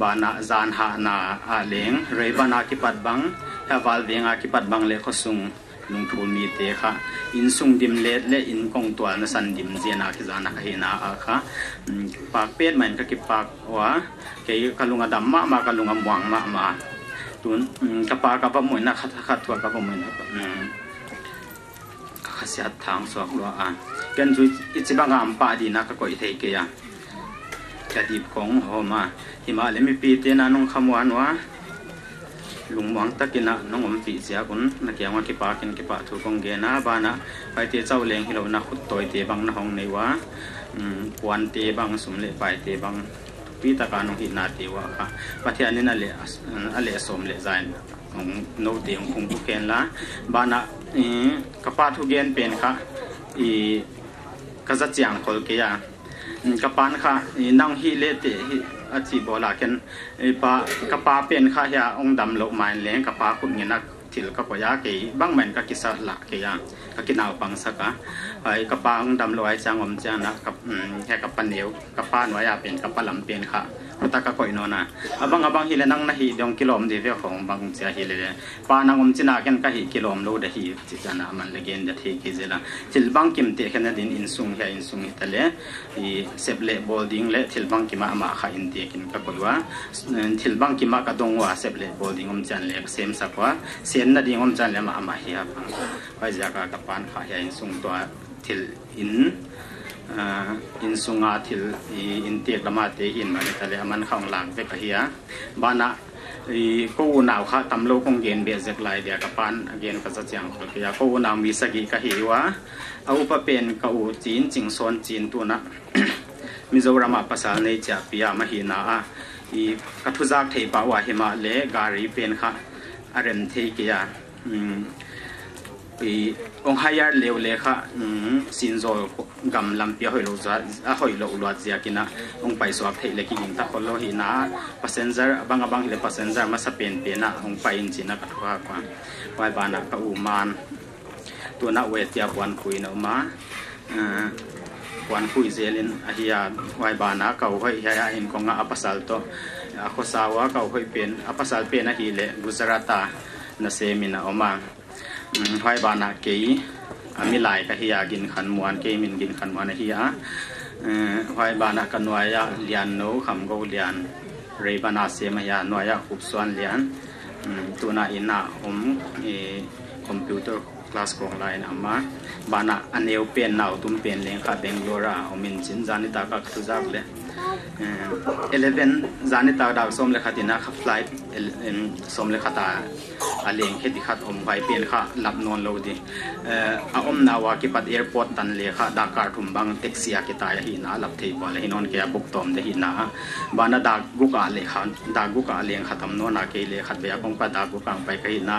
Ban a zan hahna a leng, rei ban a kipat bang, hiai val veng a kipat bang leh khosung lungthul mite kha. In sung dim let leh in kong tual na san dim zen a kizan a ka hihna a kha. Mm, pak petmah in ka kipak ua, kei ka lung a dam mahmah, ka lung a muang mahmah. Tun, mm, ka pa ka va muh in a khat khat thu a ka va muh in a, mm, ka khasiat thang suak lua a. Ken chu i chi bang a pah ding in a ka koih thei kei a. Ka dip khong hawm a. Himahleh mipite'n a nong khamuan ua, lungmuang takin a nong ompih ziak un na kiang ua kipak in kipahthu kong gen a. Banah, huaite chauh leng hilou in a khut tawite bang na hong nei ua, mm, puante bang, sum leh paite bang, thupi taka nong hihnate uah kha Pathian in a leh, a leh sawm leh za in noute hong phungphun khen la. Banah, i, ka pa thugen pen kha, i, ka za chiang khol kei a. Ka pa'n kha, i, nang hi leh te hi a chi bawl a, ken, i, pa, ka pa pen kha hiai a hong damlouh main leng ka pa khut ngen a thil ka koih a, kei bangmah in ka kisa lah kei a, ka kinaupangsak a. Huai ka pa hong damlouh ahih chiang om chiang a ka, mm, hiai ka pa neu, ka pa nuai a pen, ka pa lam pen kha, huta ka koih nawn a. A bang a bang hileh nang na hih ding kilawm di ve khong bang chia hileh, pa nang om chin a ken ka hih kilawm lou di hi, chi chiang a aman leng gen di thei kei zel a. Thil bangkim tehkhenna ding in insung hiai insung hi ta leh, i, sep leh bawl ding leh thil bangkim a amah kha in tehkhin ka koih ua. Thil bangkim a ka dong ua, sep leh bawl ding om chiang leh ka semsak ua, senna ding om chiang leh amah, amah hi a pang. Huaiziak a ka pa'n kha hiai insung toh thil in, ah, insung a thil, i, inntek lam a te hi in mah ni ta leh aman kha hong lak vek ahi a. Banah, i, ka unau kha tamlou kong gen beh zek lai dia, ka pa'n a gen ka za chiang khol kei a. Ka unau mi sagih ka hi ua. A upa pen ka u Chin, Chingsawn Chin, tun a Mizoram a pasal nei chiahpih a mah hi na a. I, ka thuzak thei pah ua himahleh gari pen kha a rem thei kei a. Mm, i, hong hire leh uh leh kha, mm, Sinzawl gam lampi a hoih lou zia-, a hoih lou luat ziakin a hong paisuak theih leh kiging ta khol lou hi na. Passenger, a bang a bang hileh passenger masa pen pen a hong pai in chi'n a ka thuak ua. Huai banah ka u ma'n tun a West a puankhui in a om a. Ah, puankhui zel in ahi a, huai banah ka u hoih hiai a hin kong a, a pasal toh a khosa ua. Ka u hoih pen, a pasal pen ahihleh Gujarat a nasem in a om a. Mm, huai banah kei a milai ka hi a, Ginkhanmuan, kei min Ginkhanmuan ahi a. Eh, huai banah ka nuai a Liannou, Khamgou Lian, Reibana sem ahi a, nuai a Khupsuan Lian. Mm, tun a inn a om, eh, computer class kong la in a om a. Banah a neu pen, nautum pen leng kha Bangalore a om in chi'n, zan nitak a ka thuzak leh, eh, eleven, zan nitak dak sawm leh khat in a kha flight, el-, em, sawm leh khat a a leng khe di khat om, huai pen kha lap nawn lou di. Eh, a omna ua kipat airport tan leh kha dak kal thum bang taxi a kitai ahi na, lap thei pah leh hi nawn kei a, book tawm di hi na. Banah dak guk a leng kha, dak guk a leng kha tam nawn a, kei leh khatvei a kong pai, dak guk a pai ka hi na.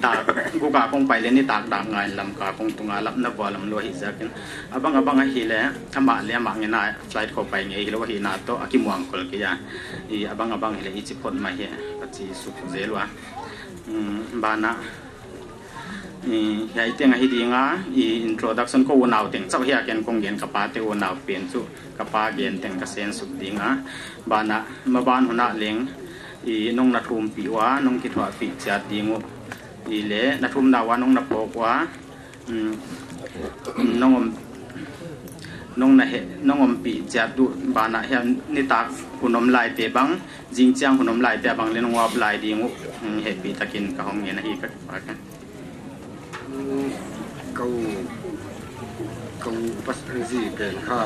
Dak guk a kong pai leh nitak dak nga in Lamka kong tung a, lapna vualam lou hi ziakin. A bang a bang ahihleh, amah leh amah ngen a flight khong pai ngei hilou hi na toh, a kimuang khol kei a. I, a bang a bang hileh i chi phot mah hi, ka chi suk zel ua. Mm, banah, i, hiai teng ahi ding a, i, introduction ka unau teng chauh hi a, ken kong gen ka pate unau pen chu, ka pa gen teng ka sensuk ding a. Banah, maban hun ah leng, i, nong na thumpih ua, nong kithuahpih chiat ding uh. I leh, na thumna ua nong na phawk ua, mm, nong om, nong na he, nong ompih chiat uh banah hiai nitak hun om laite bang, zingchiang hun om laite bang leh nong uap lai ding uh, mm, hehpih takin ka hong ngen ahi ka, ka. Mm, ka u, ka u pasal zi pen kha,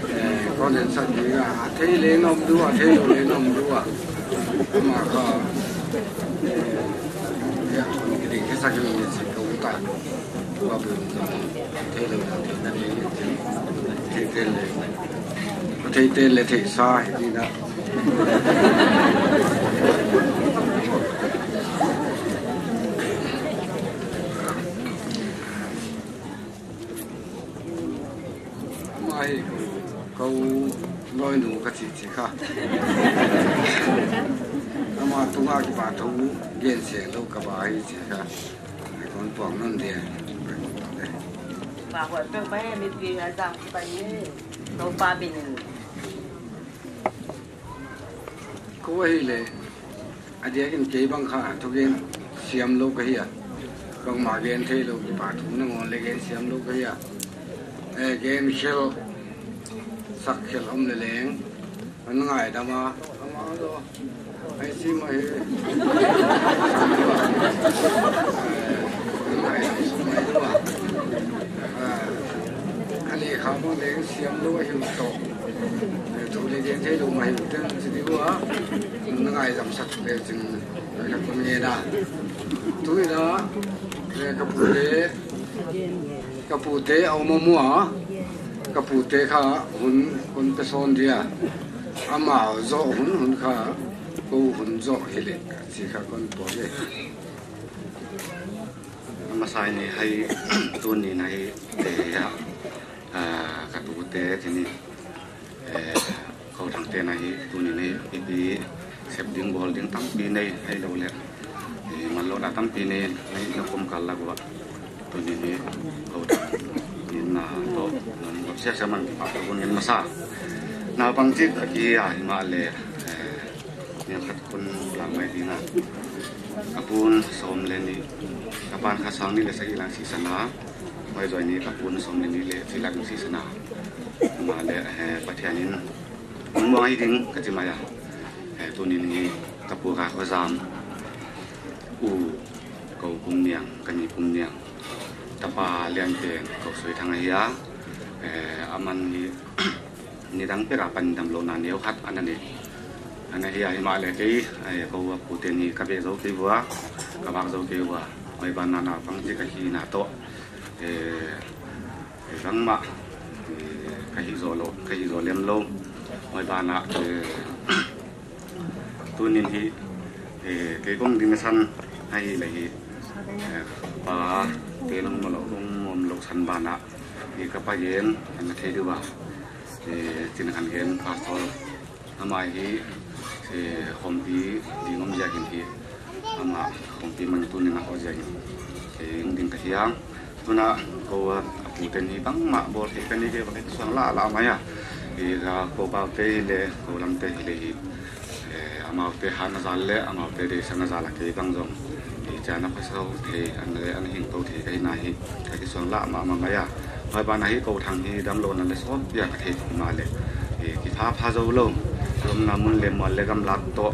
eh, kon en sak ding a, a thei leh na om di ua, a theilou leh na om di ua. Amah kha, eh, ya, kon kiding khe sak lou ni si ka u ta. Ua bun ta. Theilou na, theilou na, theilou na, theilou na. Thei tel leh theisa hi na. Amah hi ka u loinu ka chi chi kha. Amah tunga kipahthu gen seng lou ka ba hi chi kha. Kon puang non dia. Ba huai peuh ba he mipi a zang pai ni. Toupa min in. Kou ahihleh, a diakin kei bang kha thugen siam lou ka hi a. Bangmah gen theilou, kipahthu nangawn leh gen siam lou ka hi a. Eh, gen khel, sak khel om leh leng, hon ngaidam a, amah lou. Ai si mai. Ai si mai. Ah, ani kha mo leng siam lou ahi uh toh. Eh, thu le gen thei lou mah hi uh ten si di ua. Na ngaidam sak le chin. Ai na kon nge na. Tu ina. Eh, ka pu le. Ka pute a om a mua, ka pute kha hun kon pe sawn dia. Amau zoh hun hun kha, kou hun zoh hileh, chi kha kon pawt le. A masa in hiai, tuni'n hiai, eh, ya, ah, ka tute chih ni. Eh, kou thangte'n hiai, tuni'n hiai, ipi sep ding bawl ding tampi nei, hiai lou leh. Eh, manlouhna tampi nei, hiai na kum kal lak ua. Tuni'n hiai, kou thangte'n na toh, nan gop siak siak man kipak tou ngen masa. Naupang chik a ki a himahleh, eh, nin khat kon lang mai ding a. Ka pu'n sawm le nih, ka pa'n kha sang nih le sagih lang sisan a. Huai zoh ni ka pu'n sawm le nih le sagih lang sisan a. Himahleh, eh, Pathian in, mun muang hi ding ka chi mai a. Eh, tuni'n hiai ka pu kha kho zam. U, kou kum niang, ka ni kum niang. Tapa lian pen, kou Sui Thang ahi a. Eh, aman hiai, nidang pek a pan damlouhna neu khat ana nei. Ana hi a himahleh kei, eh, kou a pute ni ka beh zou kei ua, ka vak zou kei ua. Huai banah naupang chik ka hihna toh. Eh, eh, bangmah, eh, ka hih zou lou, ka hih zou lem lou. Huai banah, eh, tuni'n hiai, eh, kei kong ding na san hiai leh hiai, eh, pa te nong mawlou kong om lou san banah, hiai ka pa gen, ana thei di ua. Eh, chin khan gen pastor. Amah hiai, eh, hompi ding om ziakin hiai. Amah hompi man tuni'n a hoh ziakin. Eh, ding ka hi a. Tuna kou a pute ni bangmah bawl thei ka nei kei ua, ka kisuang lahlah mai a. Eh, ka kou pau te le, kou lam te le hiai. Eh, amau te han a zal le, amau te deihsakna zal a kei bang zong. Eh, chana pasal te, an le, an hing tou te, ka hihna hi, ka kisuang lah mahmah mai a. Huai banah hiai kou thang hiai damlouhna le sawt piak ka thei himahleh. Eh, kipha pha zou lou. Lawmna mun le mual le gamlat toh.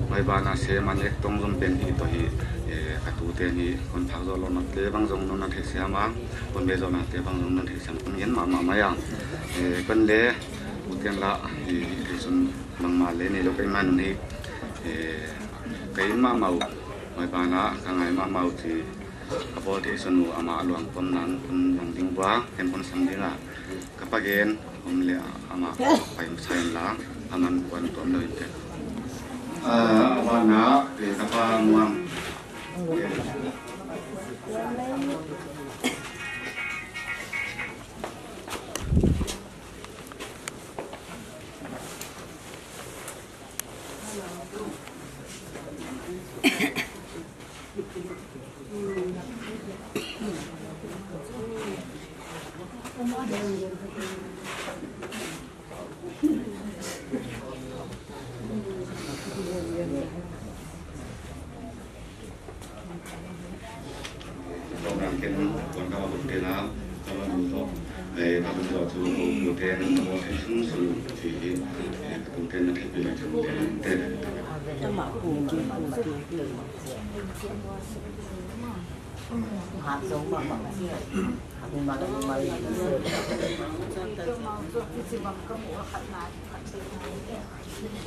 Huai banah sem an ek tong zom pen hiai toh hiai. Eh, ka tute ni kon phak zou louhna te bang zong non na theisiam a. Kon beh zouhna te bang zong non theisiam kon ngen mahmah mai a. Eh, kon le, u tiang la, eh, theisun bangmah le neilou ka hihman un hiai. Eh, ka inn mahmah uh, huai banah ka ngai mahmah uh chih ka bawl thei sun uh amah luang pom nang, kon luang ding ua, ken kon sam ding a. Ka pa gen, om le amah pai masa inla, aman kuan tuam lou in te. Ah, a banah, eh, ka pa Muang.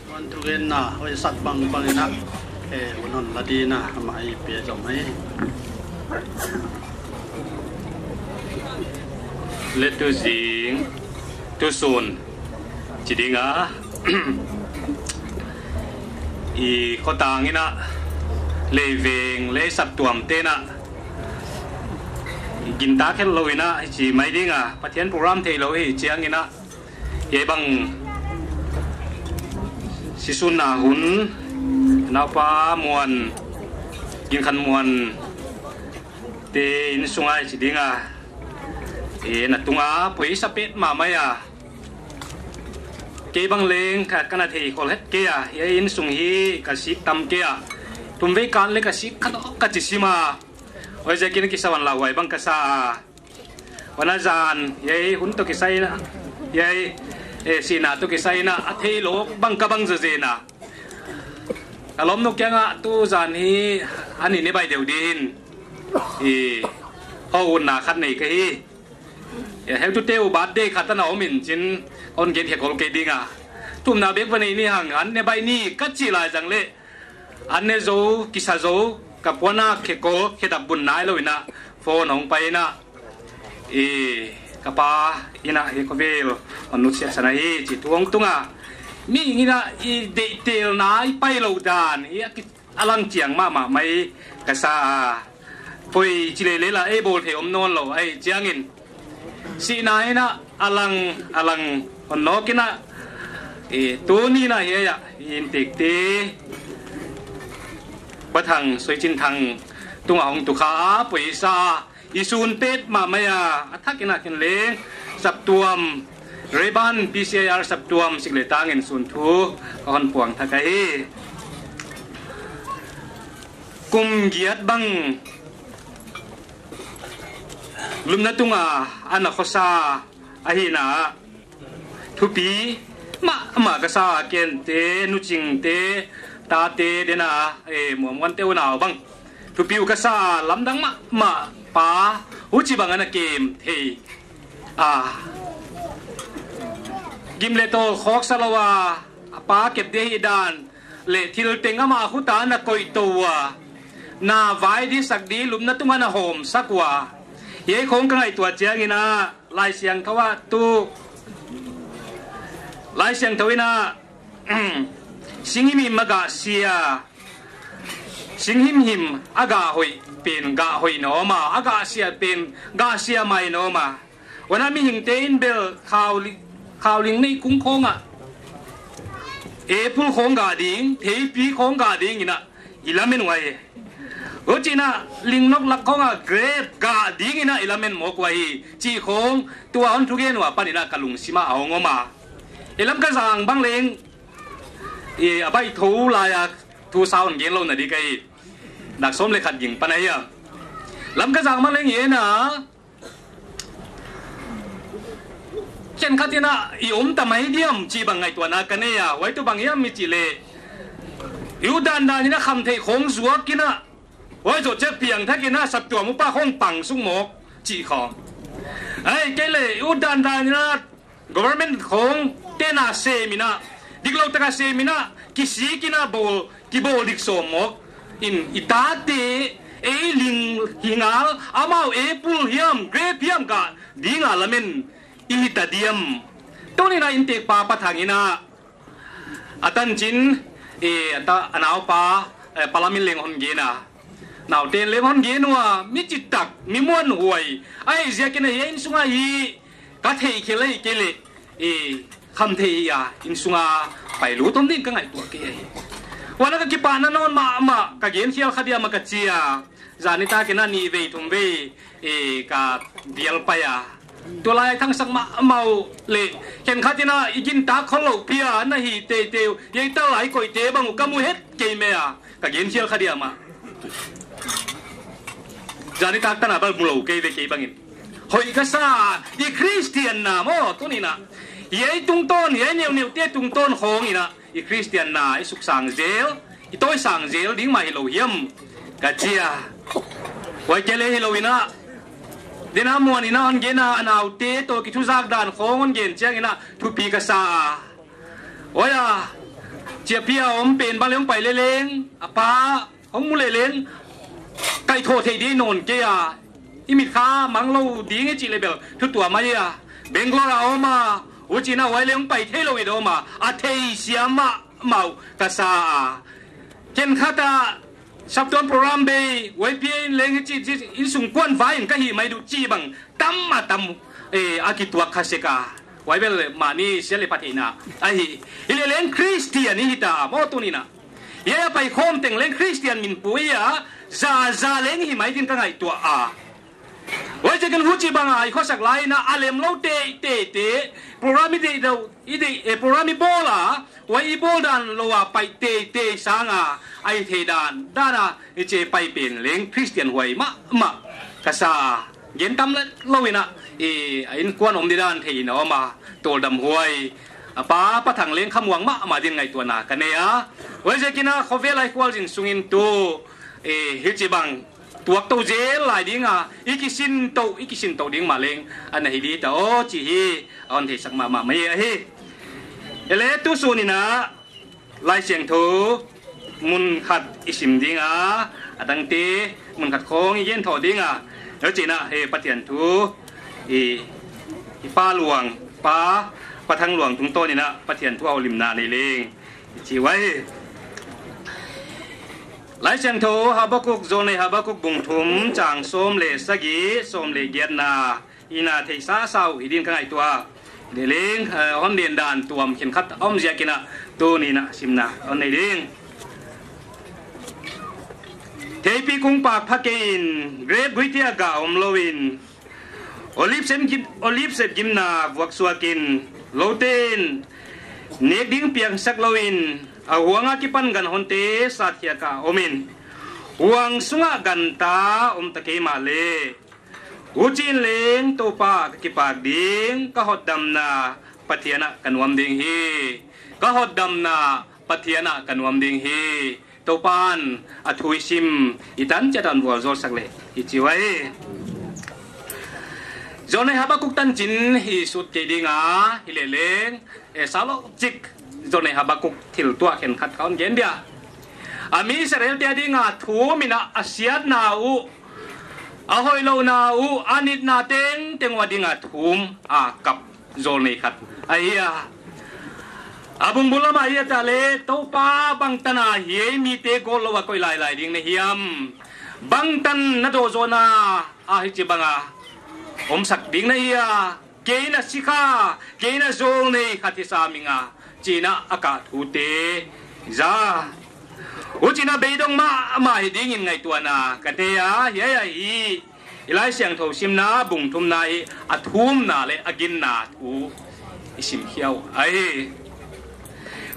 Tuan thugenna hoih sak bangbang in a, eh, hun hon la ding in a, amah i pia zom hi. Le tuzing, tusun, chi ding a, i khotang in a, leiveng, le saptuam te'n a, i gintak khelh lou in a, chi mai ding a, Pathian program theilou hi chiang in a, hiai bang sisunna hun, Naupa Muan, Ginkhanmuan te innsung a chi ding a, eh, na tung a poisa petmah mai a. Kei bang leng ka, ka na thei khol het kei a, hiai innsung hi ka sik tam kei a. Tumvei kal le ka sik kha dawk ka chi sim a. Huai ziakin kisa van lauhuai bang ka sa a. Huan a zan, hiai hun toh kisai in a, hiai, eh, sihna toh kisai in a, a theilou bang ka bang zazen a. Ka lawmnu kiangah tu zan hi a ni ne bai deuh ding in, i, hon utna khat nei ka hi. Ya, heutute uh birthday khat ana om in chin, hon gen khe kol kei ding a. Thumna bek va nei ni hang, an ne bai ni ka chih lai zang leh, an ne zou, kisa zou, ka puan a khe kol, khe dap bun nailou in a, phone hong pai in a, i, ka pa in a, hi khovel, hon nutsiat san ahi, chih thu hong tung a. Mihing in a, i deihtelna i pailou dan, i a ki, a lang chiang mahmah mai ka sa a. Poi chi lele la, ei bawl thei om nawnlou, ahih chiangin. Sihna in a, a lang, a lang hon nawk in a, i, tuni in a hiai a, i inntekte, Pa Thang, Soichinthang, tung a hong tu kha a, poi sa, i sun pet mahmah a, a thak in a ken leng, Saptuam, Reban P C I R Saptuam, sik leh tang in sun thu, ka hon puang thak ahi. Kum giat bang, lumna tung a, ana khosa, ahihna, thupi mahmah ka sa, ken te, nu Ching te, ta te, den a, e, Muanmuan te unau bang. Thupi uh ka sa, lamdang mahmah pa, huchibang ana kem thei. A. Gim leh tawl khawksa lou a, a pa kep ding ahihdan, leh thil teng amah khut a ana koih tou ua. Na vai di sak di lumna tung ana hawm sak ua. Hiai khawng ka ngaihtuah chiangin a, Laisiangthou ah tu. Laisiangthou in a, sing himhim a gah sia. Sing himhim a gah hoih pen gah hoih na om a, a gah sia pen gah sia mai na om a. Huan a mihingte in bel khau li-, khau ling nei kung khawng ah. Apple khawng gah ding, theipi khawng gah ding in a. I lamen uai. Huchiin a, lingnok lak khawng a grape gah ding in a i lamen mawk uai. Chih khawng, tua hon thugen ua panin a ka lungsim ah a hong om a. I Lamka zang bang leng, i a baih thou lai a thu sa hon gen lou na di ka hi. Dak sawm leh khat ging pan ahi a. Lamka zang bang leng i en a. Khenkhat in a, i om ta mai diam chih bang ngaihtuahna ka nei a, huai tuh bang hiam i chih leh. I ut dandan in a khamtheih khawng zuak in a. Huai zoh chiang piangthak in a saptuam upa khawng pang suk mawk chih khawng. Ahihkeileh, i ut dandan in a government khawng tena sem in a. Diklou taka sem in a, kisik in a bawl, kibawl dik sawm mawk. In i tate, ei ling hi ngal, amau apple hiam, grape hiam gah ding a lamen i hita diam. Tuni'n a inntek pa Pa Thang in a, a tanchin, e, a ta, a naupa, e, Pa Lam in leng hon gen a. Naute'n leng hon gen ua, mi chittak, mi muanhuai. Ahihziakin a hiai innsung ah hi, ka theih khelh ahihkeileh, e, khamtheih a, innsung a pailut om ding ka ngaihtuah kei ahi. Huan a ka kipahna nawn mahmah, ka gen khial kha diam a ka chi a. Zan nitak in a nih vei thum vei, e, ka bial pai a. Tulai thangsak mahmah uh leh, khenkhat in a i gintak khollou pi a, na hi teitei uh, hiai tal a i koihte bang uh ka mu het kei mai a. Ka gen khial kha diam a. Zan nitak tan a bel mu lou kei ve kei bangin. Hoih ka sa, i Christian na maw, tuni'n a. Hiai tungtawn, hiai neuneu te tungtawn khawng in a. I Christian na, i suksang zel, i tawisang zel ding mah hilou hiam. Ka chi a. Huai kia leh hilou in a. Dena Muan in a hon gen a, a naute toh kithuzak dan khawng hon gen chiang in a, thupi ka sa a. Huai a, chiapi a om pen bang leng pai leleng, a pa, hong mu leleng, kaihthoh theih di nawn kei a, i mit kha mang lou ding i chih leh bel, thu tuam ahi a, Bangalore a om a, huchiin a huai leng pai theilou i om a, a theisiam mahmah uh ka sa a. Khenkhat a, saptuam program bei, huai pi in leng i chih, chih, innsung kuan vai in ka hih mai di uh chih bang, tam a tam, e, a kituak kha sek a. Huai bel mahni sia leh pha theihna ahi. Hileleng Christian i hita maw tuni'n a. Hiai a pai khawm teng leng Christian min pui a, za, za leng hi mai din ka ngaihtuah a. Huaiziakin huchibang a i khosak lai in a a lemlou teitei te, program i deih lou, i deih, e, program i bawl a, huai i bawl dan lou a pai teitei sang a, a i theih dan, dan a, i che pai pen leng Christian huai mahmah ka sa a. Gen tam leh lou in a, e, a innkuan om di dan theih in a om a, tawldam huai, a pa Pa Thang leng khamuang mahmah din ngaihtuahna ka nei a. Huaiziakin a khovel a i khualzin sungin tu, eh, hichibang tuak tou zel lai ding a, i kisin tou, i kisin tou ding mah leng ana hi di ta aw chih hi a hon theisak mahmah mai ahi. Huleh tu sun in a Laisiangthou mun khat i sim ding a, a dangte mun khat khong i gen thou ding a. Huchiin a, eh, Pathian thu, i, i Pa Luang, Pa, Pa Thang Luang tungtawn in a Pathian thu houlimna nei leng i chi uhi. Laisiangthou Habakuk, Zawlnei Habakuk bung thum, chang sawm leh sagih, sawm leh giatna in a theisa sau hi din ka ngaihtuah a. Huleh leng, eh, hon den dan tuam khenkhat om ziakin a tuni'n a simna hon nei ding. Theipi kung pak pha kei in, grep gui te a gah om lou in, olive sem gim, olive sem gimna vuak suak in, loute'n nek ding piangsak lou in, a huang a kipan ganhonte sat khiak a om in, huang sung a ganta om ta kei mahleh, huchiin leng Toupa ka kipak ding, ka hotdamna Pathian ah ka nuam ding hi. Ka hotdamna Pathian ah ka nuam ding hi. Toupa'n a thu i sim, i tan chiat a hon vualzawlsak leh i chi uhi. Zawlnei Habakuk tanchin i sut kei ding a, hileh leng, eh, sawtlou chik Zawlnei Habakuk thil tuah khenkhat ka hon gen dia. A mi Israelte a ding a thum in a, a siatna uh, a hoihlouhna uh, a nitna tengteng uh a ding a thum a kap zawlnei khat ahi a. A bung bul lam ah i et leh, Toupa, bangtan a hiai mite gawtlou a koih lailai ding na hiam? Bangtan na dou zawhna ah hichibang a omsak ding na hia? Kei na sikha, kei na zawlnei khat hi sam ing a, chi'n a a kah thute za. Huchiin a beidong mahmah hi dingin ngaihtuahna ka nei a, hiai ahi. I Laisiangthou simna bung thumna hi a thumna leh a ginna thu i sim khia uh ahi.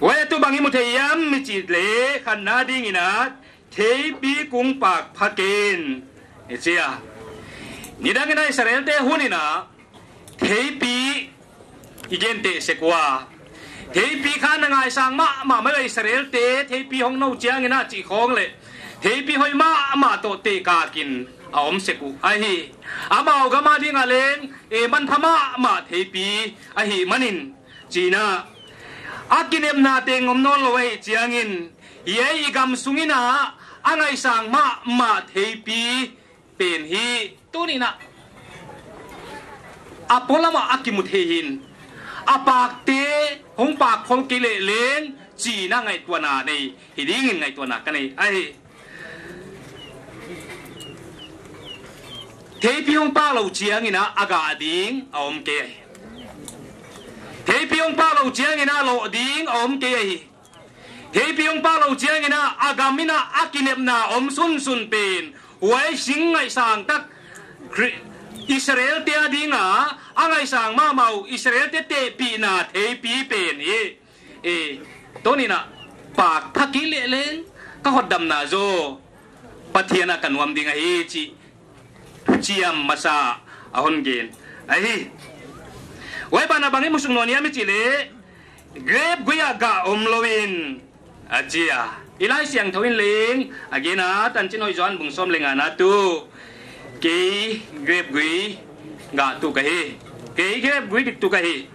Huai a tu bang i mu thei hiam i chih leh, khatna ding in a, theipi kung pak pha kei in, i chi a. Nidang in a Israelte hun in a theipi i gente sek ua. Theipi kha na ngaisang mahmah mai ua, Israelte theipi hong nou chiang in a chih khong leh, theipi hoih mahmah toh teh kak in a om sek uh ahi. Amau gam a ding a leng, eh, manpha mahmah theipi ahihman in, chi'n a, a kinepna teng om nawnlou ahih chiangin, hiai i gam sung in a, a ngaisang mahmah theipi pen hi tuni'n a, a polam ah a kimu thei hi'n, a pakte hong pak khol kei leh leng, chi'n a ngaihtuahna nei hi dingin ngaihtuahna ka nei ahi. Theipi hong pak lou chiang in a, a gah ding a om kei ahi. Theipi hong pak lou chiang in a, loh ding a om kei ahi. Theipi hong pak lou chiang in a, a gam in a, a kinepna om sunsun pen, huai sing ngaisang tak, Khri-, Israelte a ding a, a ngaisang mahmah uh, Israelte tehpihna theipi pen hi. Eh, tuni'n a, pak pha kei leh leng, ka hotdamna zaw Pathian ah ka nuam ding ahi chih chiam masa a hon gen ahi. Huai banah bang i mu suk nawn hiam i chih leh, grep gui a gah omlou in, a chi a. I Laisiangthou in leng a gen a, Tanchin Hoihzaw bung sawm leh ngana tu, kei grep gui gah tu ka hi. Kei grep gui dik tu ka hi.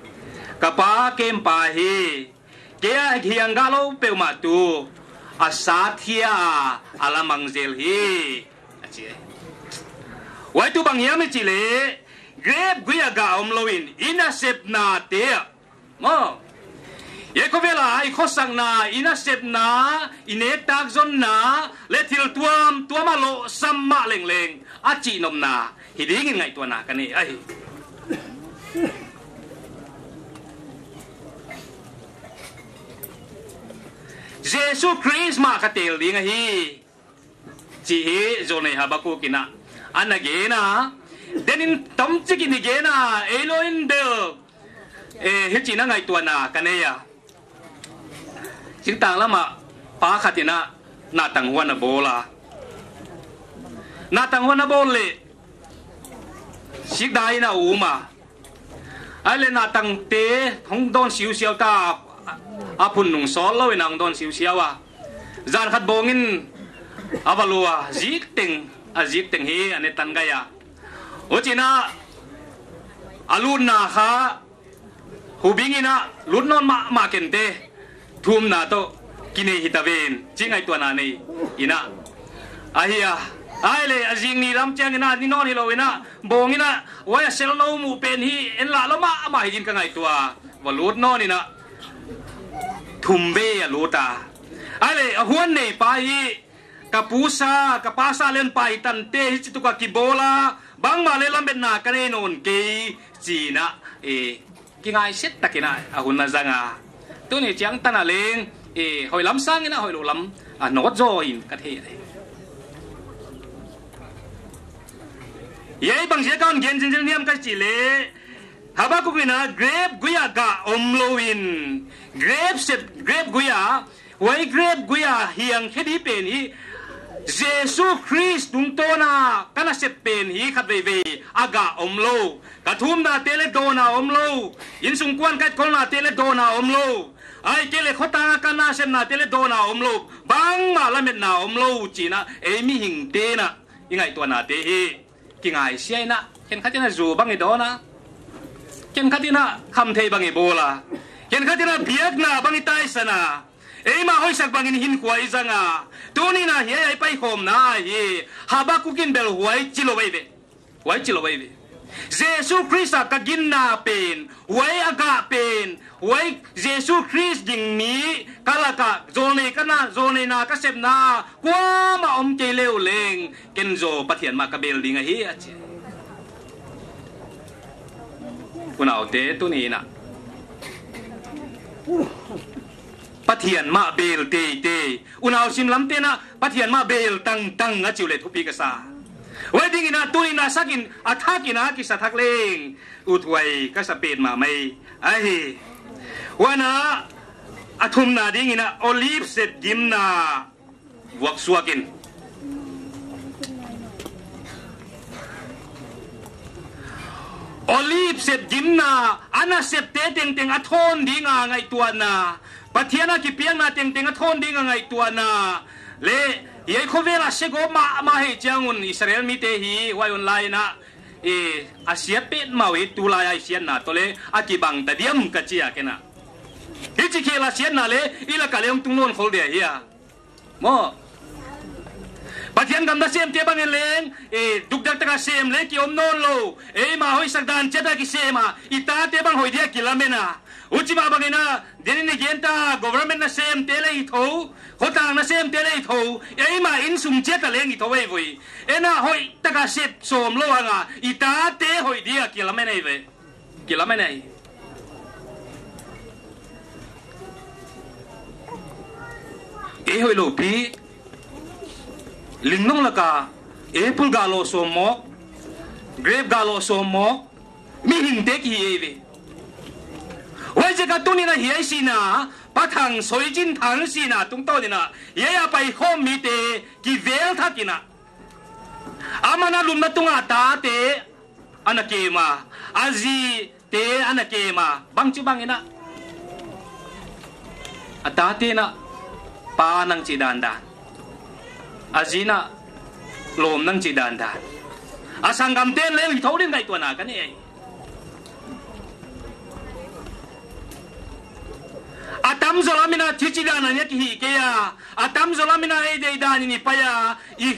Ka pa kempa hi. Kei a hiang gah lou peuhmah tu a sat khia a, a lamang zel hi, a chi. Huai tu bang hiam i chih leh, grep gui a gah omlou in, i nasepnate ah, maw, hiai khovel a i khosakna, i nasepna, i nektak zonna leh thil tuamtuam a lohsam mah lengleng, a chih nopna hi dingin ngaihtuahna ka nei ahi. Jesu Khrist mah ka tel ding ahi, chih hi zawlnei Habakuk in a, ana gen a. Denin tomchik in i gen a, ei lou in bel, eh, hichi'n a ngaihtuahna ka nei a. Singtang lam ah pa khat in a nahtang huan a bawl a. Nahtang huan a bawl leh, sikdai in a um a. Ai le na tangte hong dawn siusiau ta, a phun nung sawl lou in a hong dawn siusiau a. Zan khat bawng in a va lua, zik teng, a zik teng hi a ne tan gai a. Huchiin a lutna kha hubing in a lut nawn mahmah kei in te, thumna toh kinei hita ven, chi ngaihtuahna nei in a. Ahi a, ai le a zing ni lam chiang in a ni nawn hilou in a, bawng in a, huai a sel nou muh pen hi en lah lou mahmah hi ding in ka ngaihtuah a, va lut nawn in a, thum vei a lut a. Ai le a huan nei pa hi, ka pu sa, ka pa sa leng pa hi tan te, hichi tuk a kibawl a, bangmah le lametna ka nei nawn kei, chi in a, e, kingaihsiat tak in a, a hun a zang a. Tuni chiang tan a leng, e, hoih lam sang in a hoih lou lam a nawt zaw in ka thei a. Hiai bang ziak a hon gen zenzen hiam ka chih leh, Habakuk in a grape gui a gah omlou in, grape sep, grape gui a, huai grape gui a hiang khe di pen hi, Jesu Khrist tungtawn a ka nasep pen hi khatveivei a gah omlou. Ka thumnate le dawn a omlou. Innsung kuan ka etkolnate le dawn a omlou. Ahihkeileh khotang a ka nasepnate le dawn a omlou. Bangmah lametna omlou chi in a, ei mihingte'n a i ngaihtuahnate hi kingaihsiat in a, khenkhat in a zu bang i dawn a, khenkhat in a khamtheih bang i bawl a, khenkhat in a biakna bang i taisan a, eimah hoihsak bangin hinkhua i zang a. Tuni'n a hiai a i paikhawmna hi, Habakuk in bel huai chi lou ahi ve. Huai chi lou ahi ve. Jesu Khrist a ka ginna pen, huai a gah pen, huai Jesu Khrist ding mi ka lak a, zawlnei ka na, zawlneina ka sepna kuamah om kei leh leng, ken zaw Pathian mah ka bel ding ahi, a chi. Unaute, tuni'n a Pathian mah bel teitei. Unau simlamte'n a Pathian mah bel tangtang a chi uleh thupi ka sa. Huai dingin a tuni'n a sak in a thak in a kisa thak leng uthuai ka sa petmah mai ahi. Huan a, a thumna dingin a olive sep gimna vuaksuak in. Olive sep gimna, a nasepte tengteng a thawn ding a ngaihtuahna, Pathian a kipiakna tengteng a thawn ding a ngaihtuahna. Le, hiai khovel a segawp mahmah hi chiang un Israel mite hi, huai un lai in a, e, a siat petmah uh hi, tulai a i siatna toh le a kibang ta diam ka chi a ken a. Hichi khel a siatna le i lak a leng tung nawn khol dia hia. Maw. Pathian gam nasemte bangin leng, e, dukdak taka sem le ki om nawn lou. Eimah hoihsak dan chiat a kisem a, i tate bang hoih dia kilamen a. Huchi mah bangin a, tuni'n i gen ta, government nasemte le i thou, khotang nasemte le i thou, eimah innsung chiat a leng i thou ahi ve. Eimah hoih taka sep sawm lou hang a, i tate hoih dia kilamen ahi ve. Kilamen ahi. Ei hoihlou pi, lingnong lak a apple gah lou sawm mawk, grape gah lou sawm mawk, mihingte ki hi ahi ve. Huaiziak a tuni'n a hiai sihna, Pa Thang Soi Chin Thang sihna tungtawn in a, hiai a paikhawm mite kivel thak in a, aman a lumna tung a tate ana kem a, a zite ana kem a, bangchibang in a, a tate'n a pa nang chih dandan, a zi'n a lawm nang chih dandan, a sanggamte'n leng i thou ding ngaihtuahna ka nei. A tamzaw lam in a thi chih dan a nia ki hih kei a, a tamzaw lam in a ei deih dan in i pai a, i,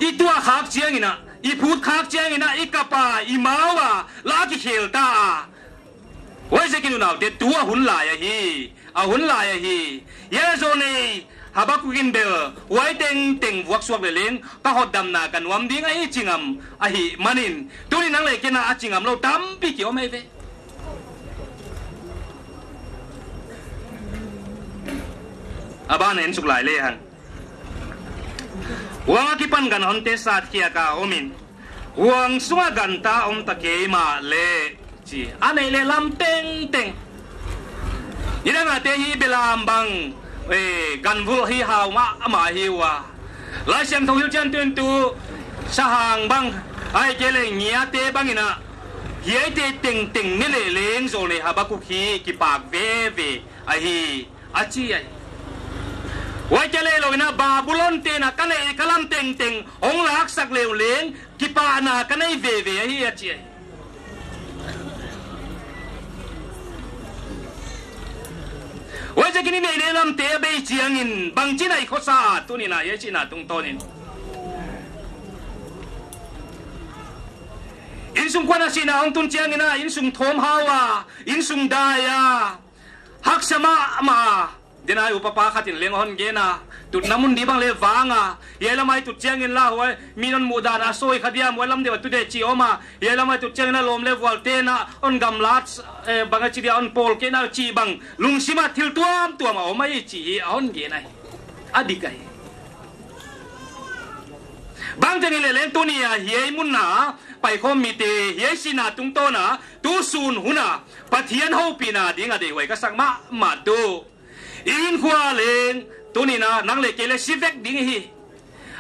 i tuah khak chiang in a, i phut khak chiang in a, i kap a, i mau a, la kikhel ta a. Huaiziakin unaute, tu a hun lai ahi, a hun lai ahi. Hiai zawlnei Habakuk in bel, huai tengteng vuaksuak leh leng, ka hotdamna ka nuam ding ahi chi ngam ahihmanin, tuni'n nang leh ken a a chi ngam lou tampi ki om ahi ve. A ban en suk lai lehang. Huang akipan ganhonte sat khiak a om in, huang sunga ganta om ta kei mahleh, chi. A neih leh lam tengteng. Nidang a te hi belam bang, eh, ganvulh hi hau mahmah hi ua. Laisiangthou hilhchian tun tu, sahang bang, ahihkeileh ngiate bang in a, Hiaite tengteng ne leh leng zawlnei Habakuk hi kipak veve ahi, a chi ahi. Huai kia leh lou in a Babulon te'n a ka neih ka lam tengteng hong laksak leh leng kipahna ka nei veve ahi, a chi ahi. Huaiziakin i neih leh lamte a bei chiangin bangchin a i khosa a, tuni'n a hiai sihna tungtawnin. Innsung kuan a sihna hong tun chiangin a, innsung thawm hau a, innsung dai a, haksa mahmah a. Denai upapa khat in leng hon gen a, tutna mun di bang leh vang a, hiai lam ah i tut chiangin la huai, mi'n hon muhdan a sawi kha diam, huai lam deuh a tu deuh chih om a, hiai lam ah i tut chiangin a lawm leh vualte'n a hon gamlat, eh, bang a chi dia hon pawl kei na chih bang, lungsim ah thil tuamtuam a om ahi chih hi a hon gen ahi. A dik ahi. Bangteng i leh leng tuni a hiai mun a paikhawm mite, hiai sihna tungtawn a, tu sun hun a, Pathian houpihna ding a deihhuai ka sak mahmah tuh. I hinkhua leng, tuni'n a nang leh kei leh si vek ding hi.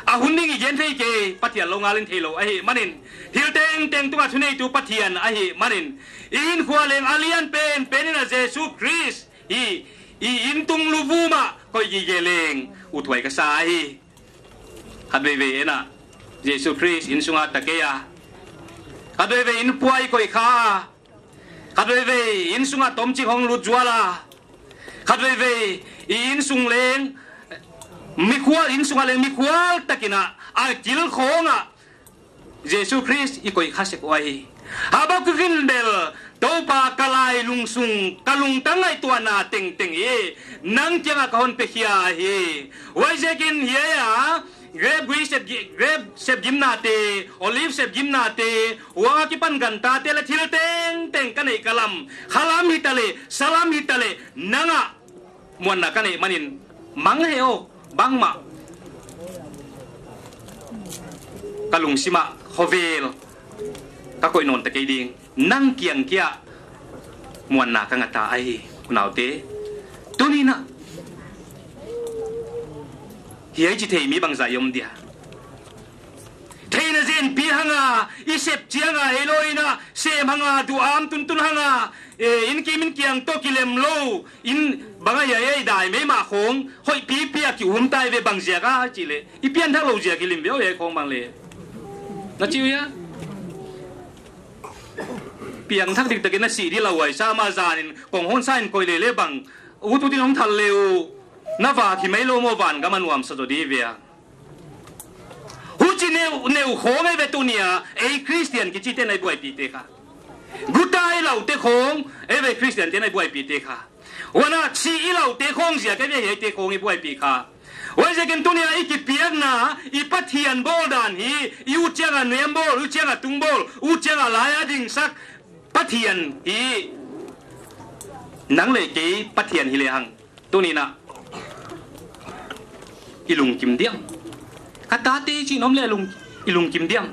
A hun ding i gen thei kei, Pathian lou ngal in theilou ahihmanin. Thil tengteng tung a thuneitu Pathian ahihmanin. I hinkhua leng a lian penpen in a Jesu Khrist hi, i inn tung luvum ah koih gige leng, uthuai ka sa hi. Khatveivei in a, Jesu Khrist innsung a ta kei a. Khatveivei inn puai koih kha a. Khatveivei innsung a tomchik hong lut zual a. Khatveivei i innsung leng, mikhual, innsung a leng mikhual takin a, a kil khong a, Jesu Khrist i koih kha sek uhi. Habakuk in bel, Toupa ka lailung sung, ka lungtang ngaihtuahna tengteng hi, nang kiang a ka hon pekhia hi. Huaiziakin hiai a, grape gui sep gi-, grape sep gimnate, olive sep gimnate, huang a kipan gantate leh thil tengteng ka neih ka lam, khalam hitaleh, salam hitaleh, nang a muanna ka neih manin, mang he aw, bangmah ka lungsim ah khovel ka koih nawn ta kei ding, nang kiang kia muanna ka ngah ta ahi, unaute. Tuni'n a, hiai chi thei mi bangzah i om dia. Theihna zenpi hang a, i sep chiang a, ei lou in a, sem hang a, duham tuntun hang a, eh, inn kim inn kiang toh kilem lou, inn bang a hiai ei dai mai mah khong, hoih pipi a ki um tai ve bangziak a chih leh, i pianthak lou ziak i lim ve aw hiai khong bang leh. Na chi uh hia? Piangthak diktakin na si di lauhuai sa mah zanin, kong hon sa in koih leh leh bang, ut ut in hong thal leh uh, na vak hi mai lou maw, van gam a nuamsa zaw di ve a. Huchi neu, neu khong ei ve tuni a, ei Christian kichite'n a i buaipihte kha. Guta i laute khong, ei ve Christian te'n a i buaipihte kha. Huan a si i laute khong ziak ei ve hiaite khong i buaipih kha. Huaiziakin tuni a i kipiakna, i Pathian bawl dan hi, i ut chiang a nuam bawl, ut chiang a tung bawl, ut chiang a lai a dingsak Pathian hi. Nang leh kei Pathian hi leh hang. Tuni'n a, i lungkim diam. Ka tate chih om leh lung, i lungkim diam.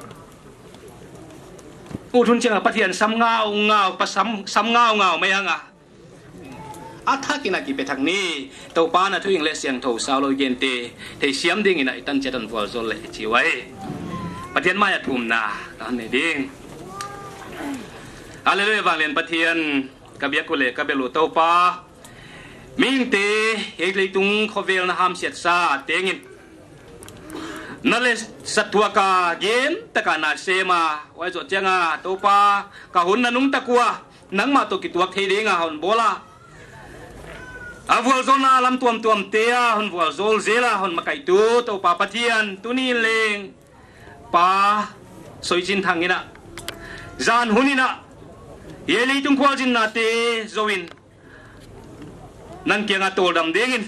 Ut hun chiang a Pathian sam ngaungau, pa sam, sam ngaungau mai hang a. A thakin a kipe thak ni, Toupa'n a thu hing leh siangthou saulou gente, theisiam dingin a i tan chiat a hon vualzawl leh chi uhi. Pathian mai a thumna ka nei ding. Hallelujah, vanglian Pathian, ka biak uh leh ka bel uh Toupa. Mihingte, hiai leitung khovel na hamsiatsa tengin, na leh sathuak a gen taka na sem a, huai zoh chiang a, Toupa, ka hun na nungta ua, nangmah toh kituak thei ding a hon bawl a. A vualzawlna lam tuamtuamte a hon vualzawl zel a hon makaihtu Toupa Pathian, tuni'n leng, Pa Soichinthang in a, zan hun in a, hiai leitung khualzinnate zou in, nang kiang a tawldam dingin,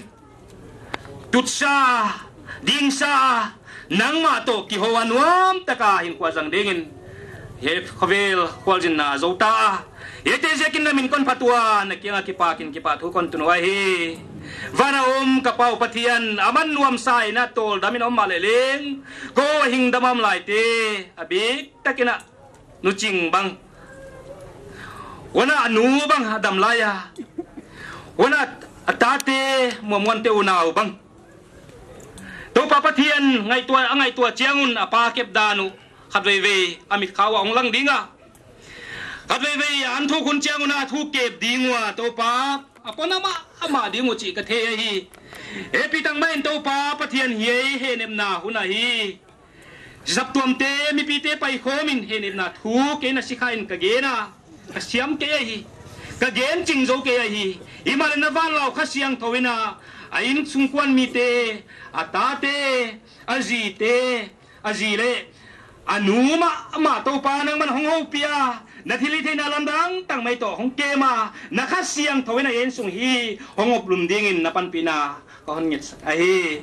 tutsa, dingsa, nangmah toh kihou a nuam taka hinkhua zang dingin, hiai khovel khualzinna zou ta a. Hiaite ziakin na min kon phat ua, na kiang a kipakin kipahthu kon tun uhi. Van a om ka Pa uh Pathian, aman nuamsa in a tawldam in om mahleh leng, kou a hing dam a om laite, a biktakin a, Nu Ching bang. Huan a nu bang a dam lai a. Huan a, a tate Muanmuante unau bang. Toupa Pathian ngaihtuah, a ngaihtuah chiang un a pa kep dan uh. Khatveivei a mit khau a hong lang ding a. Khatveivei a an thuk hun chiang un a thu kep ding ua Toupa, a pon amah amah ding uh chih ka thei ahi. Hehpih tak mah in Toupa Pathian, hiai hehnepna hun ahi. Saptuamte, mipite paikhawm in hehnepna thu kei na sikha in ka gen a, ka siam kei ahi. Ka gen ching zou kei ahi. Himahleh na vanlou Kha Siangthou in a, a innsungkuan mite, a tate, a zite, a zi leh a nu mahmah Toupa nangman hong houpih a, na thilhihtheihna lamdang tak mai toh hong kem a, na Kha Siangthou in a insung hi hong oplum dingin na panpihna ka hon ngetsak ahi.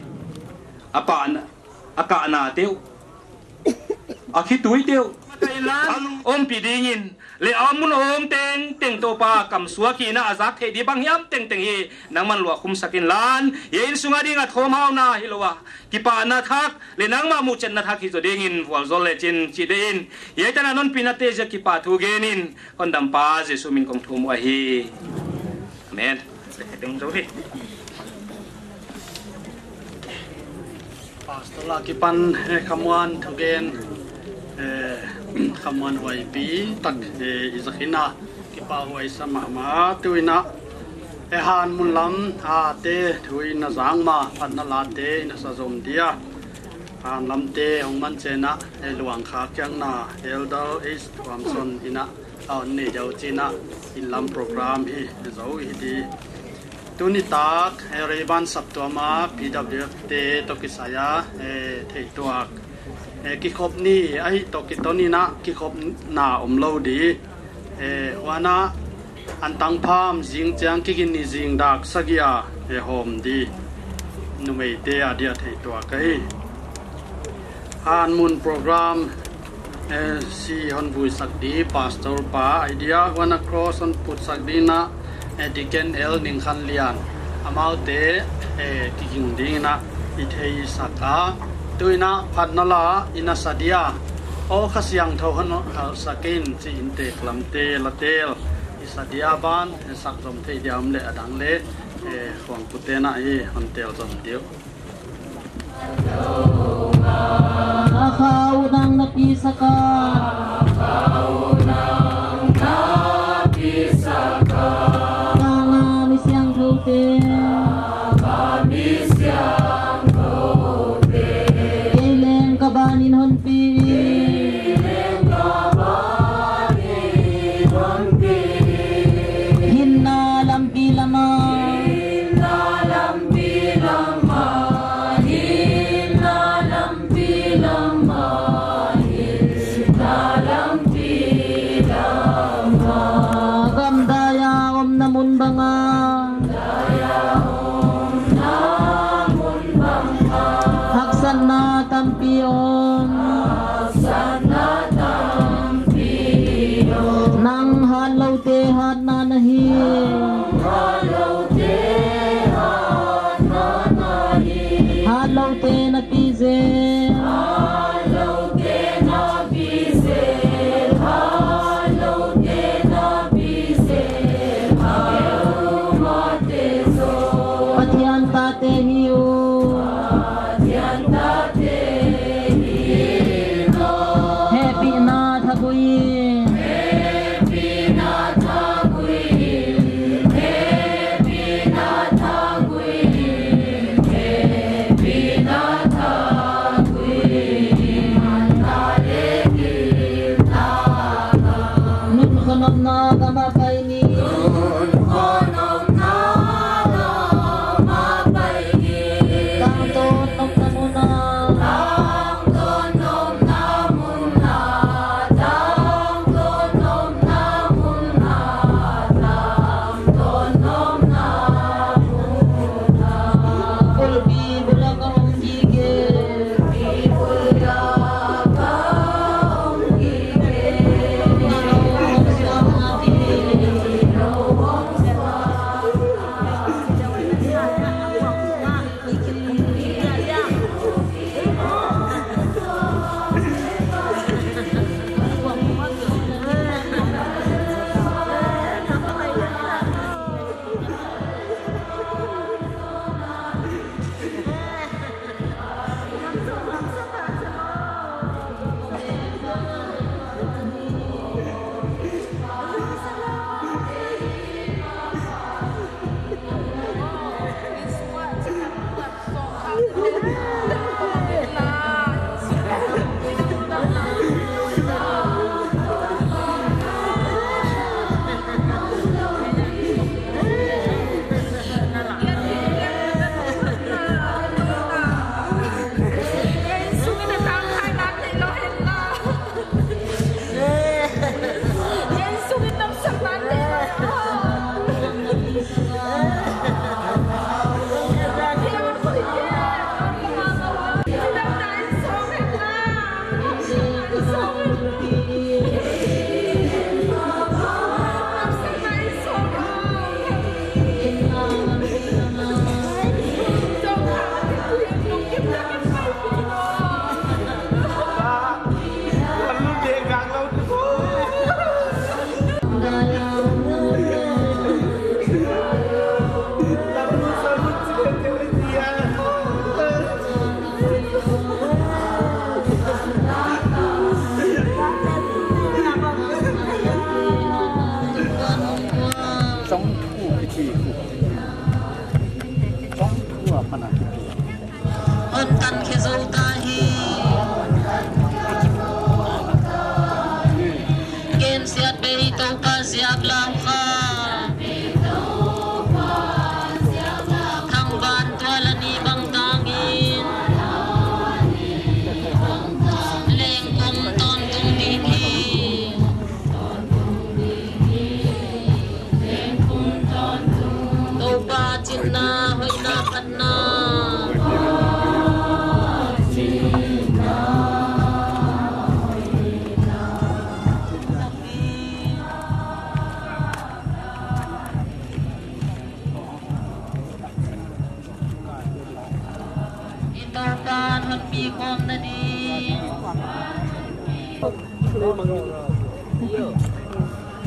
A pahna, a kahnate uh, a khitui te uh, a ompih dingin leh a mun a om tengteng Toupa, kam suak hi in a, a zak theih di bang hiam tengteng hi nangman luah khumsak inla, hiai innsung a ding a thawmhauna hilou a, kipahna thak leh nangmah muhchetna thak hi zaw dingin vualzawl lechin chih deih in, hiai tan a na honpihna te ziak kipahthu gen in, kon dampa Jesu min kong thum uh ahi. Amen. Pastor akipan, eh, khamuan thugen, eh, khamuan huaipi tak, eh, i zak in a, kipahhuai sa mahmah. Tu in a, eh, han mun lam a te thu i na zak ma, phatna late i na sa zom dia. Han lamte hong man chiang a, eh, Luang Kha Kiakna Elder H Thuamson in a, a hon nei deuh chi'n a, inn lam program hi zou hi di. Tuni tak, eh, Rayburn saptuam a P W F te toh kisai a, eh, theihtuak, eh, kikhop ni ahi toh kiton in a, kikhopna omlou di. Eh, huan a, an tangpham zing chiang Kiginni zing dak sagih a, eh, hawm di. Numeite a dia theihtuak ahi. Han mun program, eh, si hon vuisak di Pastor pa ahi dia, huan a cross hon putsak dingin a, eh, Deacon L Ningkhanlian, amaute, eh, kiging dingin a i theisak a. Tu in a phatna la i na sa dia, O Kha Siangthou hon halsak in chi in tek lamte la tel i sa dia ban, eh, sak zom thei dia om leh a dang leh, eh, khuangpute na hi hon tel zom diu. A kha uh nang na pisak a. Kha nga mi siangthoute. Kei leng ka ban in hon pi. Hinna lampi lam a. Gamdai a omna mun bang a. Haksatna tampi om. Nang hatloute hatna na hi. Hatloute na pi zel. Pathian tate hi uh.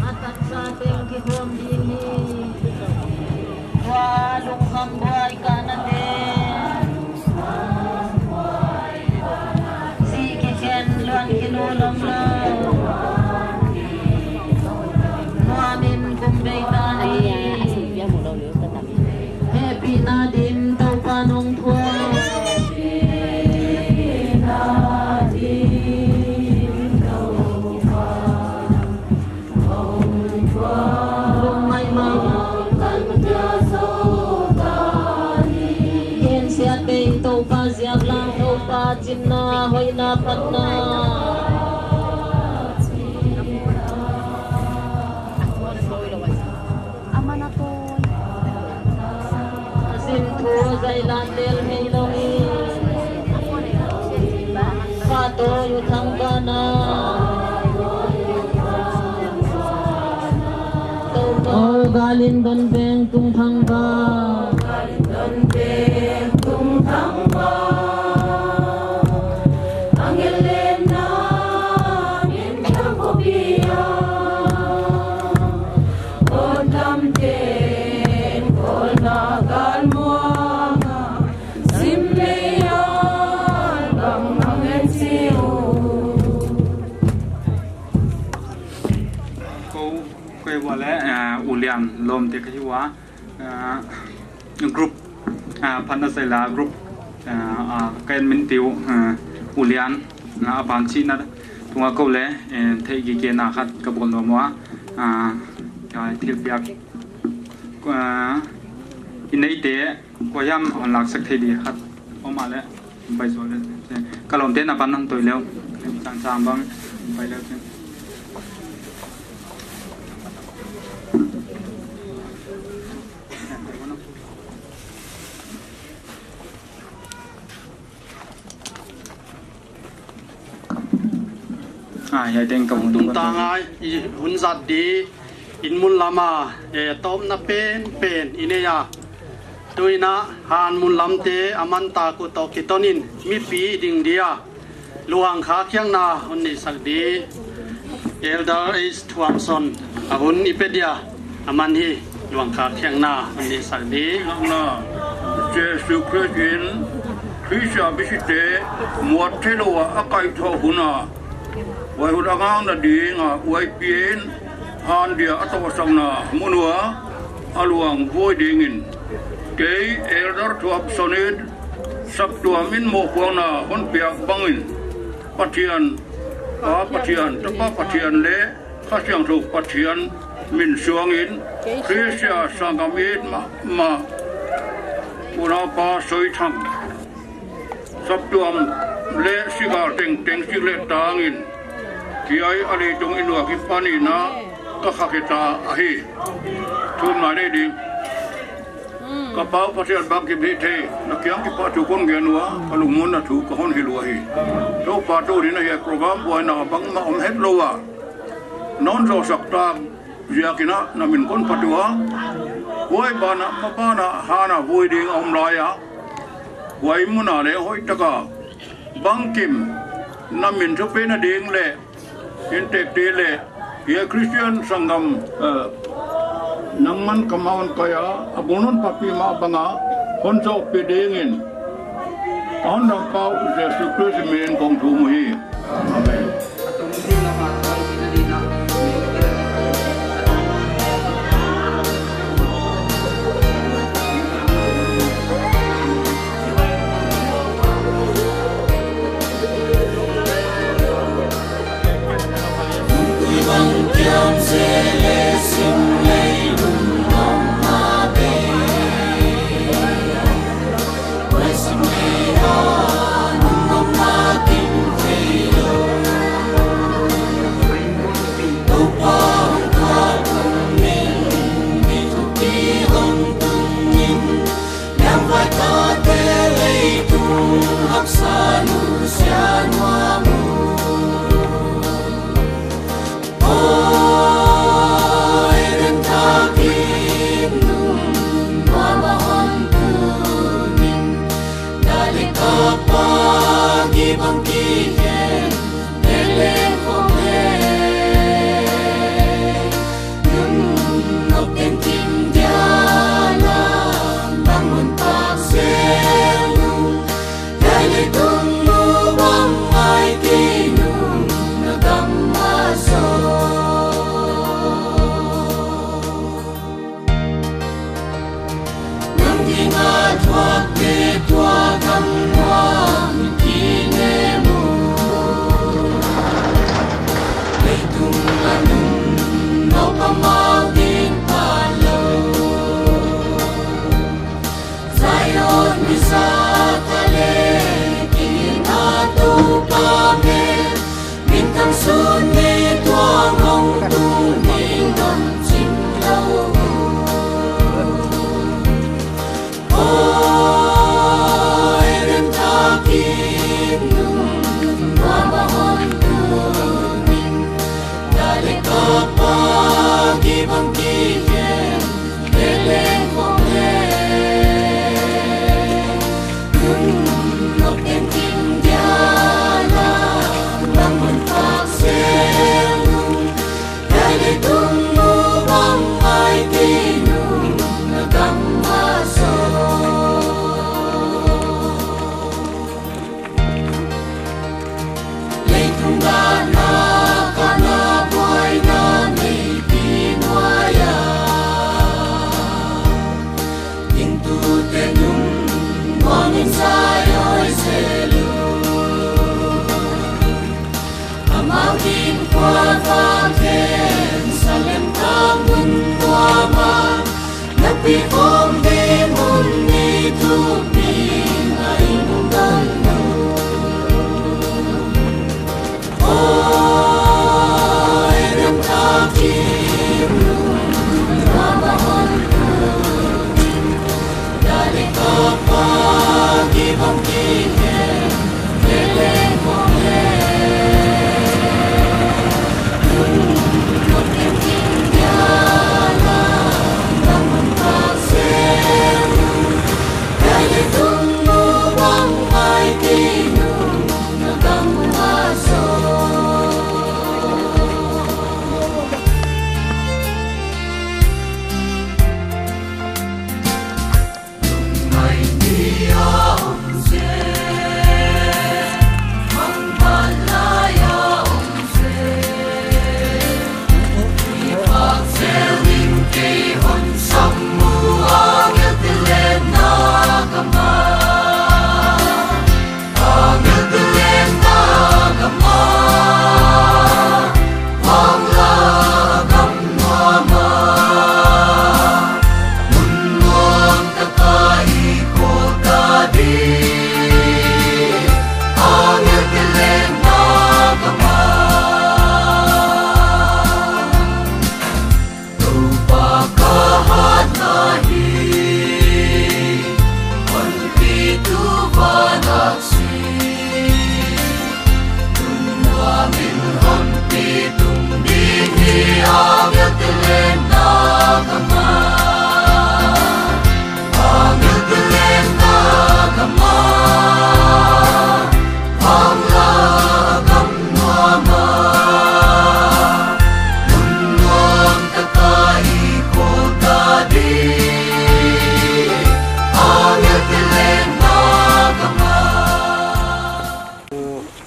A taksa teng kikhawm ding hi. Tua lungkham buai ka na te. Si kikhen luan kinu lom lo. Nuamin kum bei ta ni. Hehpihna din Toupa nong thuak. Lungmaimai. Gensiatna Toupa ziak la, Toupa chinna, hoihna, phatna. Aman a tawi. Sin thu zai lan del hei lo hi. Fa tawi u thangvahna. O galin don beng tung thangvah. Ko, ko i wa le, eh, ulian lawmte ka hi ua, eh, group, ah, phatna zai la group, ah, ah, ka en min tiu, ah, ulian, ah, a ban chihna tunga ko le, eh, theih gige na khat ka bawl nuam ua, ah, ka thilpiak, ah, i neite, kua hiam hon laksak thei di khat om a le, pai zo le, ka lawmte na ban hon toi leu, chang chang bang, pai leu chin. Ah, hiai teng ka hun tungtang a i hun zat di, in mun lam a, eh, tawpna penpen i nei a. Tuin a, han mun lamte a man tak uh toh kiton in mipi ding dia luang khakhiakna hun nei sak di. Elder H. Thuamson a hun i pe dia, aman hi luang khakhiakna hun nei sak di. Na, Jesu Khrist in Khrist a misite muat theilou a a kaihthoh hun a, huai hun a ngakna ding a uaipin han dia a tawhsakna mun ua a luang vui dingin, kei Elder Thuamson in saptuam in mohpuakna hon piak bangin, Pathian, Pa Pathian, Tapa Pathian leh Kha Siangthou Pathian min suangin, Khrist a sanggam it mahmah unaupa Soithang, saptuam leh sigal tengteng sik leh tangin, hiai a leitung inn ua kipanin a ka khakhe ta ahi. Thumna nei ding. Ka Pa Pathian bangkim hithei, na kiang kipahthu kon gen ua, ka lungmuanna thu ka hon hilh uhi. Toupa, tuni'n hiai program buaina bangmah om hetlou a, non zosak tak ziakin a na min kon phat ua. Huai banah, ma banah, han a vui ding a om lai a, huai mun a leh hoihtak a bangkim, na min thupiakna ding leh, inntekte leh, hiai Christian sanggam, eh, nangman ka ma hon kai a, a bul non papi mah banga hon zohpih dingin, a Hondampa uh Jesu Khrist min in kong thum uhi. Amen.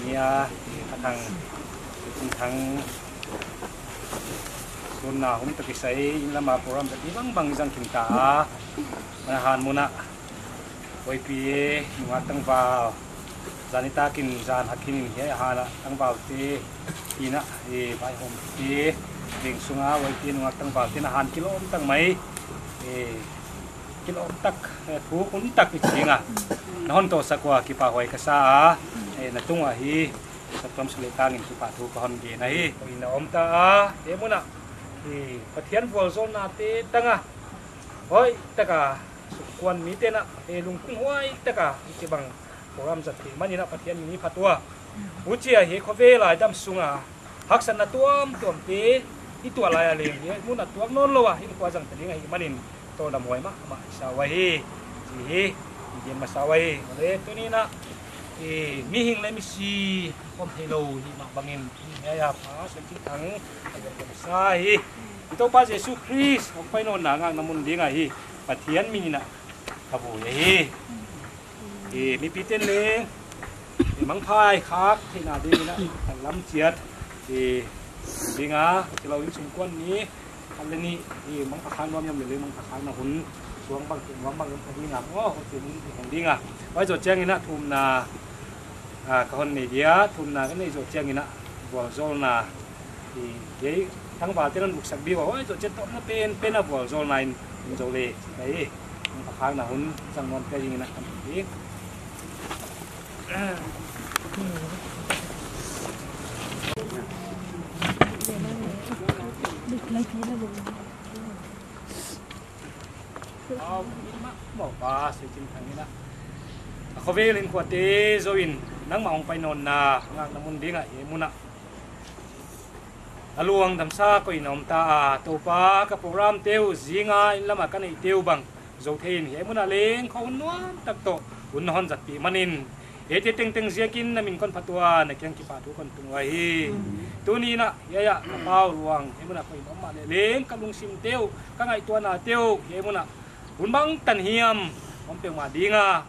Nia, a thang, thang, sun na hum tak i sai, inn lama program tak i bang bang zang kim ta a, mana han muna. Huai pi e, nungak tangval. Zan i takin zan hakin in hiai a hana tangval te. Ina, e, vaihawm te. Veng sunga, huai pi e, nungak tangval te na han kilawm tak mai. E, kilawm tak, e, thu hun tak i chi nga. Na hon tawh sak ua kipahuai ka sa a. E, na tunga hi. Saptuam sung le tangin kipahthu ka hon gen ahi. Ina om ta a. E muna. E, Pathian vualzawlna te tanga. Hoih taka. Sungkuan mite'n a, e, lungkung huai taka, i chibang program zat theih manin a Pathian min i phat ua. Huchia hi khovel a i dam sunga, haksatna tuamtuam te, i tuah lai a leng, e, muna tuak nawn lou a, i khua zang ta ding ahihmanin, tawldam huai mahmah i sa uhi, chi hi, i gen masa uhi, ole tuni'n a, e, mihing le misi, om theilou hi mah bangin, hiai a pa, Suanchingthang, a gen ka sa hi, i Toupa Jesu Khrist, hong pai nawn na ngakna mun ding ahi, Pathian min in a, ka vui ahi. E, mipite'n leng, e, mangpha i khak theihna dingin a, a lam chiat, e, ding a, chilou in sungkuan ni, a le ni, e, mangpha khak nuam hiam le leng mangpha khakna hun, suang bang, suang bang, ka ding a, oh, ka ding a. Huai zoh chiangin a thumna, a, ka hon nei dia, thumna ka neih zoh chiangin a, vualzawlna, I, kei, tangval te hon buksak ding ua, huai zoh chiang tawpna pen, pen a vualzawlna in, in zou le, ka hi, hong pha khakna hun, zang nawn ka hi ngin a kan hi. Au, i mah, mawh pa, Suanchingthang in a. A khovel inkuante zouin, nangmah hong pai nawn na, ngakna mun ding a, e mun a. A luang damsa koih in om ta a, Toupa ka program te uh zinga inn lama ka neih te uh bang zou thei in hiai mun a leng khua hun nuam tak toh hun na hon zatpih manin. Hiaite tengteng ziakin na min kon phat ua, na kiang kipahthu kon tung uhi. Tuni'n a, hiai a, ka pau luang, hiai mun a koih in om mahleh leng ka lungsim te uh, ka ngaihtuahna te uh, hiai mun a hun bangtan hiam om peuhmah ding a.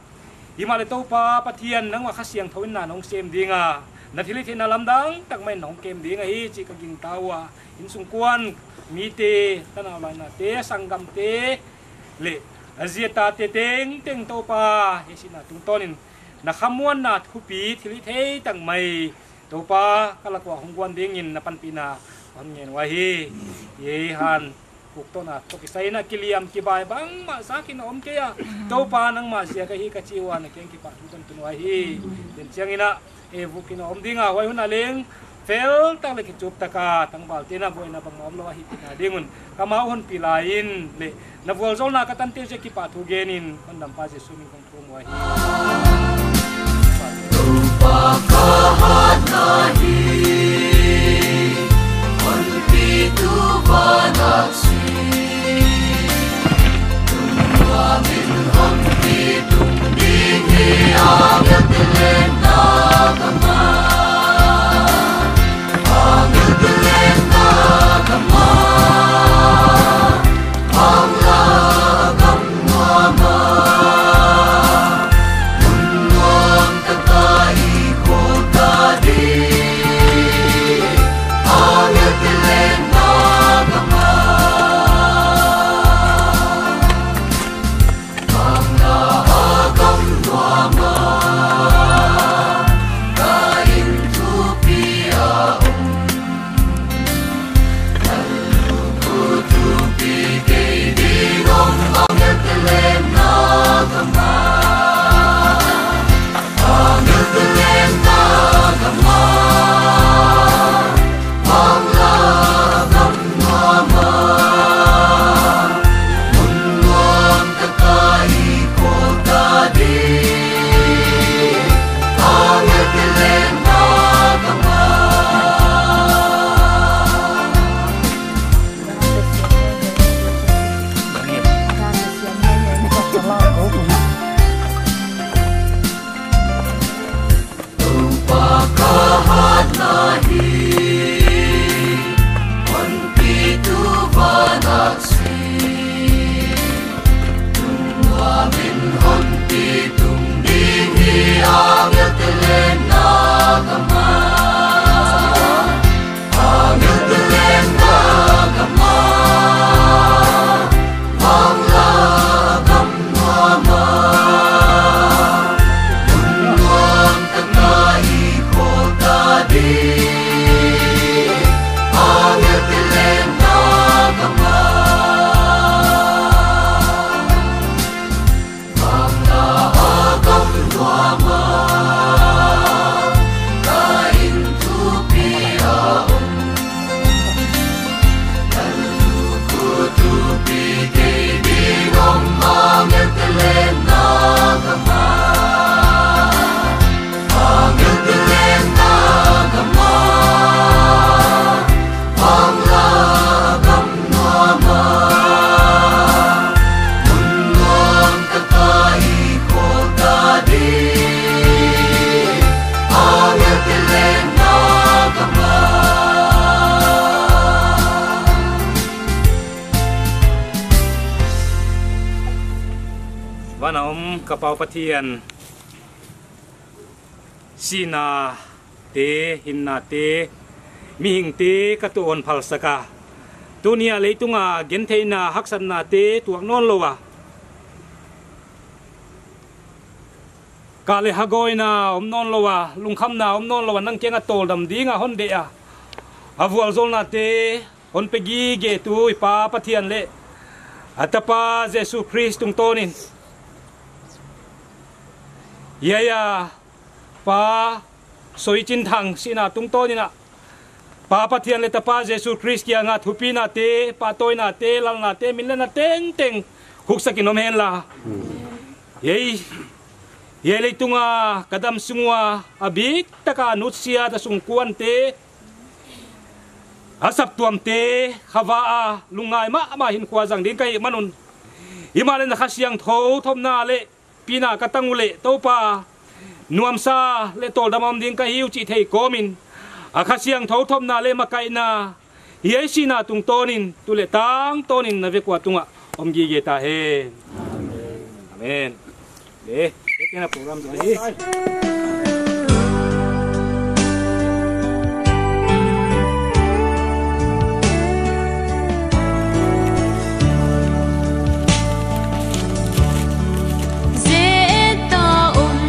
Himahleh Toupa Pathian nangmah Kha Siangthou in na hong sem ding a, na thilhihtheihna lamdang tak mai in na hong kem ding ahi chih ka gingta ua, innsungkuan mite, tanau lainate, sanggamte leh a zi a tate tengteng Toupa, hiai sihna tungtawnin na khamuanna thupi thilhihthei tak mai Toupa, ka lak uah hong guan dingin na panpihna hon ngen uhi. Hiai han kuk tohna toh kisai in a kiliam kibai bangmah zak in a om kei a. Toupa, nangmah ziak ahi ka chi ua, na kiang kipahthu kon tun uhi. Tua chiangin a, e, vuk in a om ding a, huai hun a leng fel tak leh kichup tak a, tangvalte in a buaina bangmah omlou ahihna ding un, ka mau hon pi lai in leh, na vualzawlna ka tante ziak kipahthu gen in, hondampa Jesu min kong thum uhi. Toupa, ka hatna hi, hon pi tu van aksi. Tun ua min hon pi tung ding hi, angelte leng na gam a. Angelte leng na gam a. Bang la gam nuam a. Mun nuam tak a i kho ta di. Angelte leng na gam a. Bang la gam nuam a. Ka inn thupi a om. Toupa, ka hatna hi, hon pi tu van aksi. Tun ua min hon pi tung ding hi, angelte leng na gam a. Angelte leng na gam a. Bang la gam nuam a. Mun nuam tak a i kho ta di. Angelte leng na gam a. Bang la gam nuam a. Ka inn thupi a om. Ka lukhu thupi kei ding om, angelte leng na gam a. Angelte leng na gam a. Bang la gam nuam a. Mun nuam tak a i kho ta di. Angelte leng na gam a. Van a om ka Pa Pathian, sihnate, hinnate, mihingte ka tuh hon phalsak a. Tuni a leitung a gentheihna haksatnate tuak nawnlou a, kah leh hagawina om nawnlou a, lungkhamna om nawnlou a, nang kiang a tawldam ding a hon deih a, a vualzawlnate hon pe gige tu i Pa Pathian leh a Tapa Jesu Khrist tungtawnin, hiai a Pa Soichinthang sihna tungtawnin a, Pa Pathian leh Tapa Jesu Khrist kianga thupinate, pahtawinate, lalnate, min leh na tengteng khuksak in om henla. Hiai, hiai leitunga ka damsung ua a biktak a nutsiat a sungkuante, a saptuamte, kha va a lungngai mahmah hinkhua zang ding ka hihman un, himahleh na Kha Siangthou thopna leh pina ka tang uleh, Toupa, nuamsa leh tawldam om ding ka hi uh chih thei kawmin, a Kha Siangthou thopna leh makaihna, hiai sihna tungtawnin, tu leh tangtawnin na vek ua tungah om gige ta hen. Amen. Le, le, kena program tu hi. Zeta om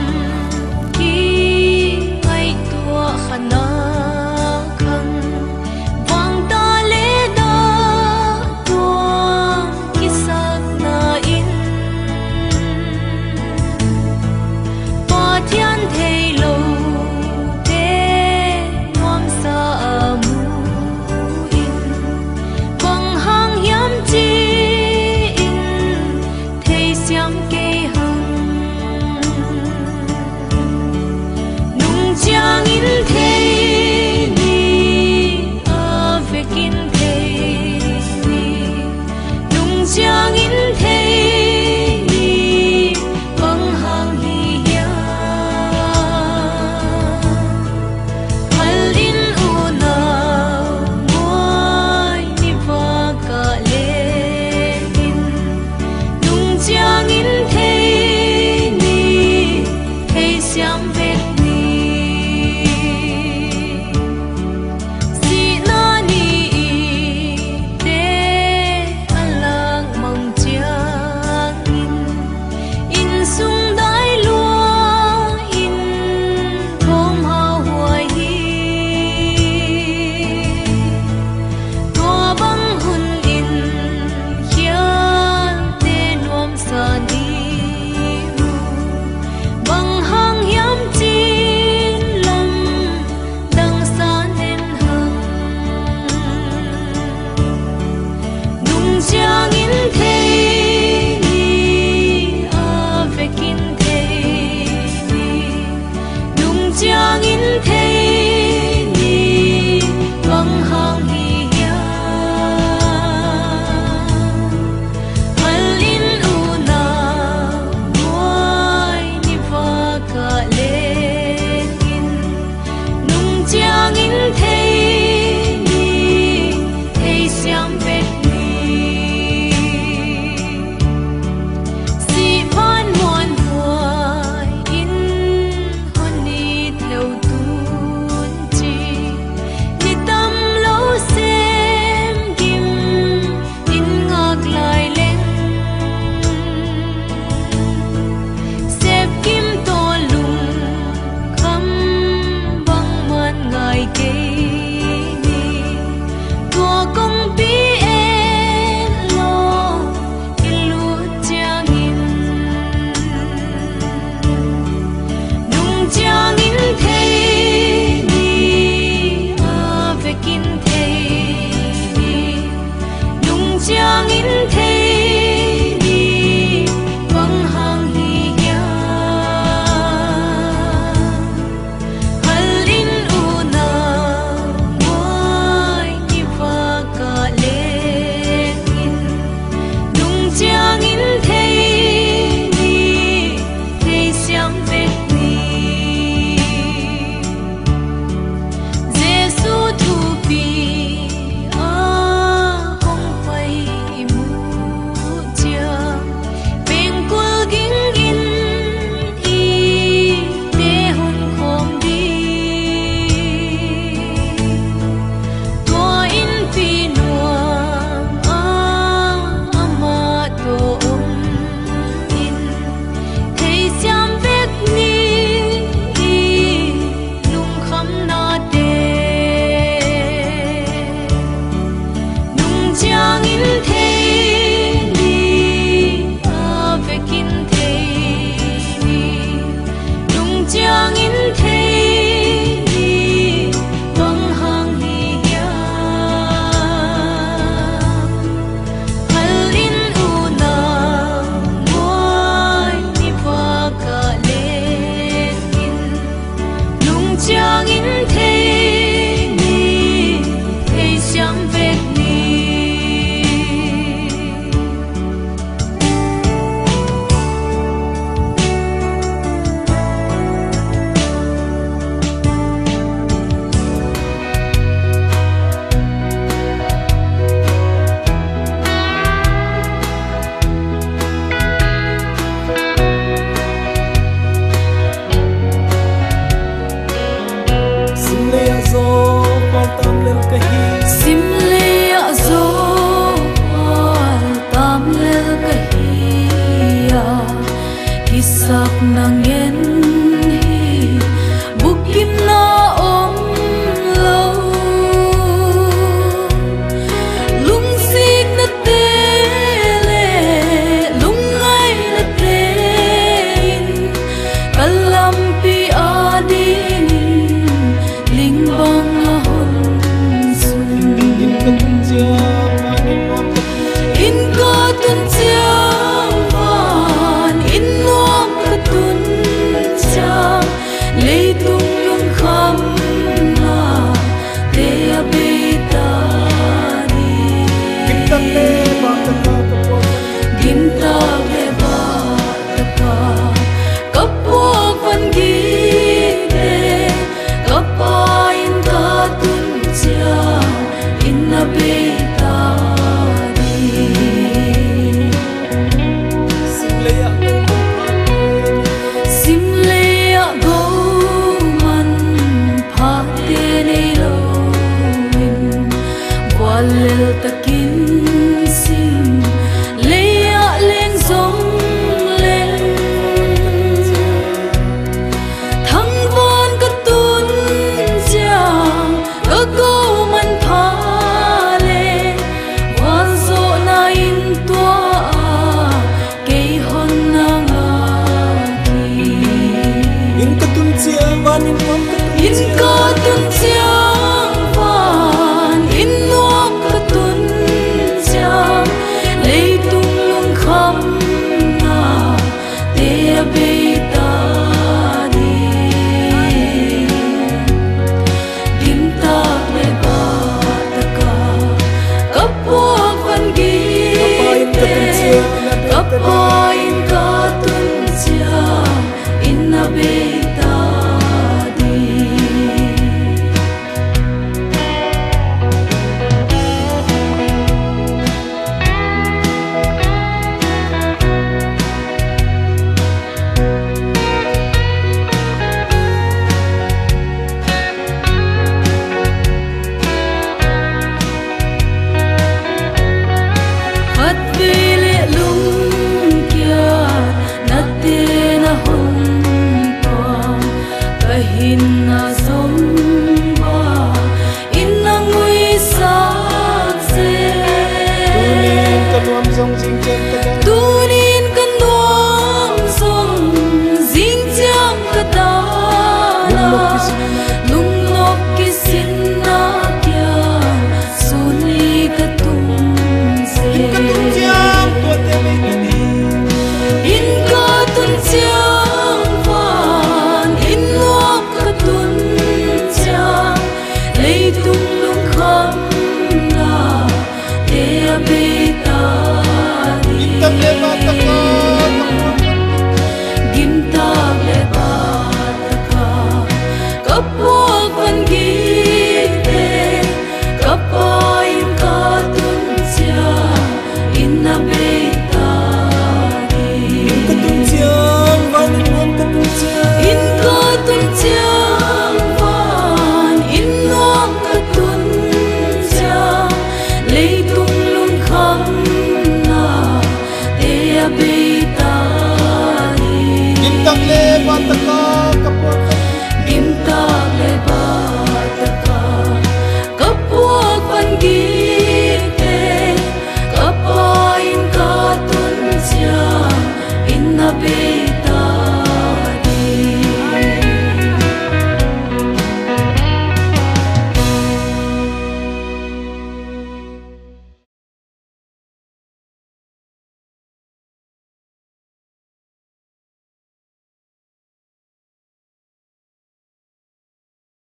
ki ngaihtuah khana.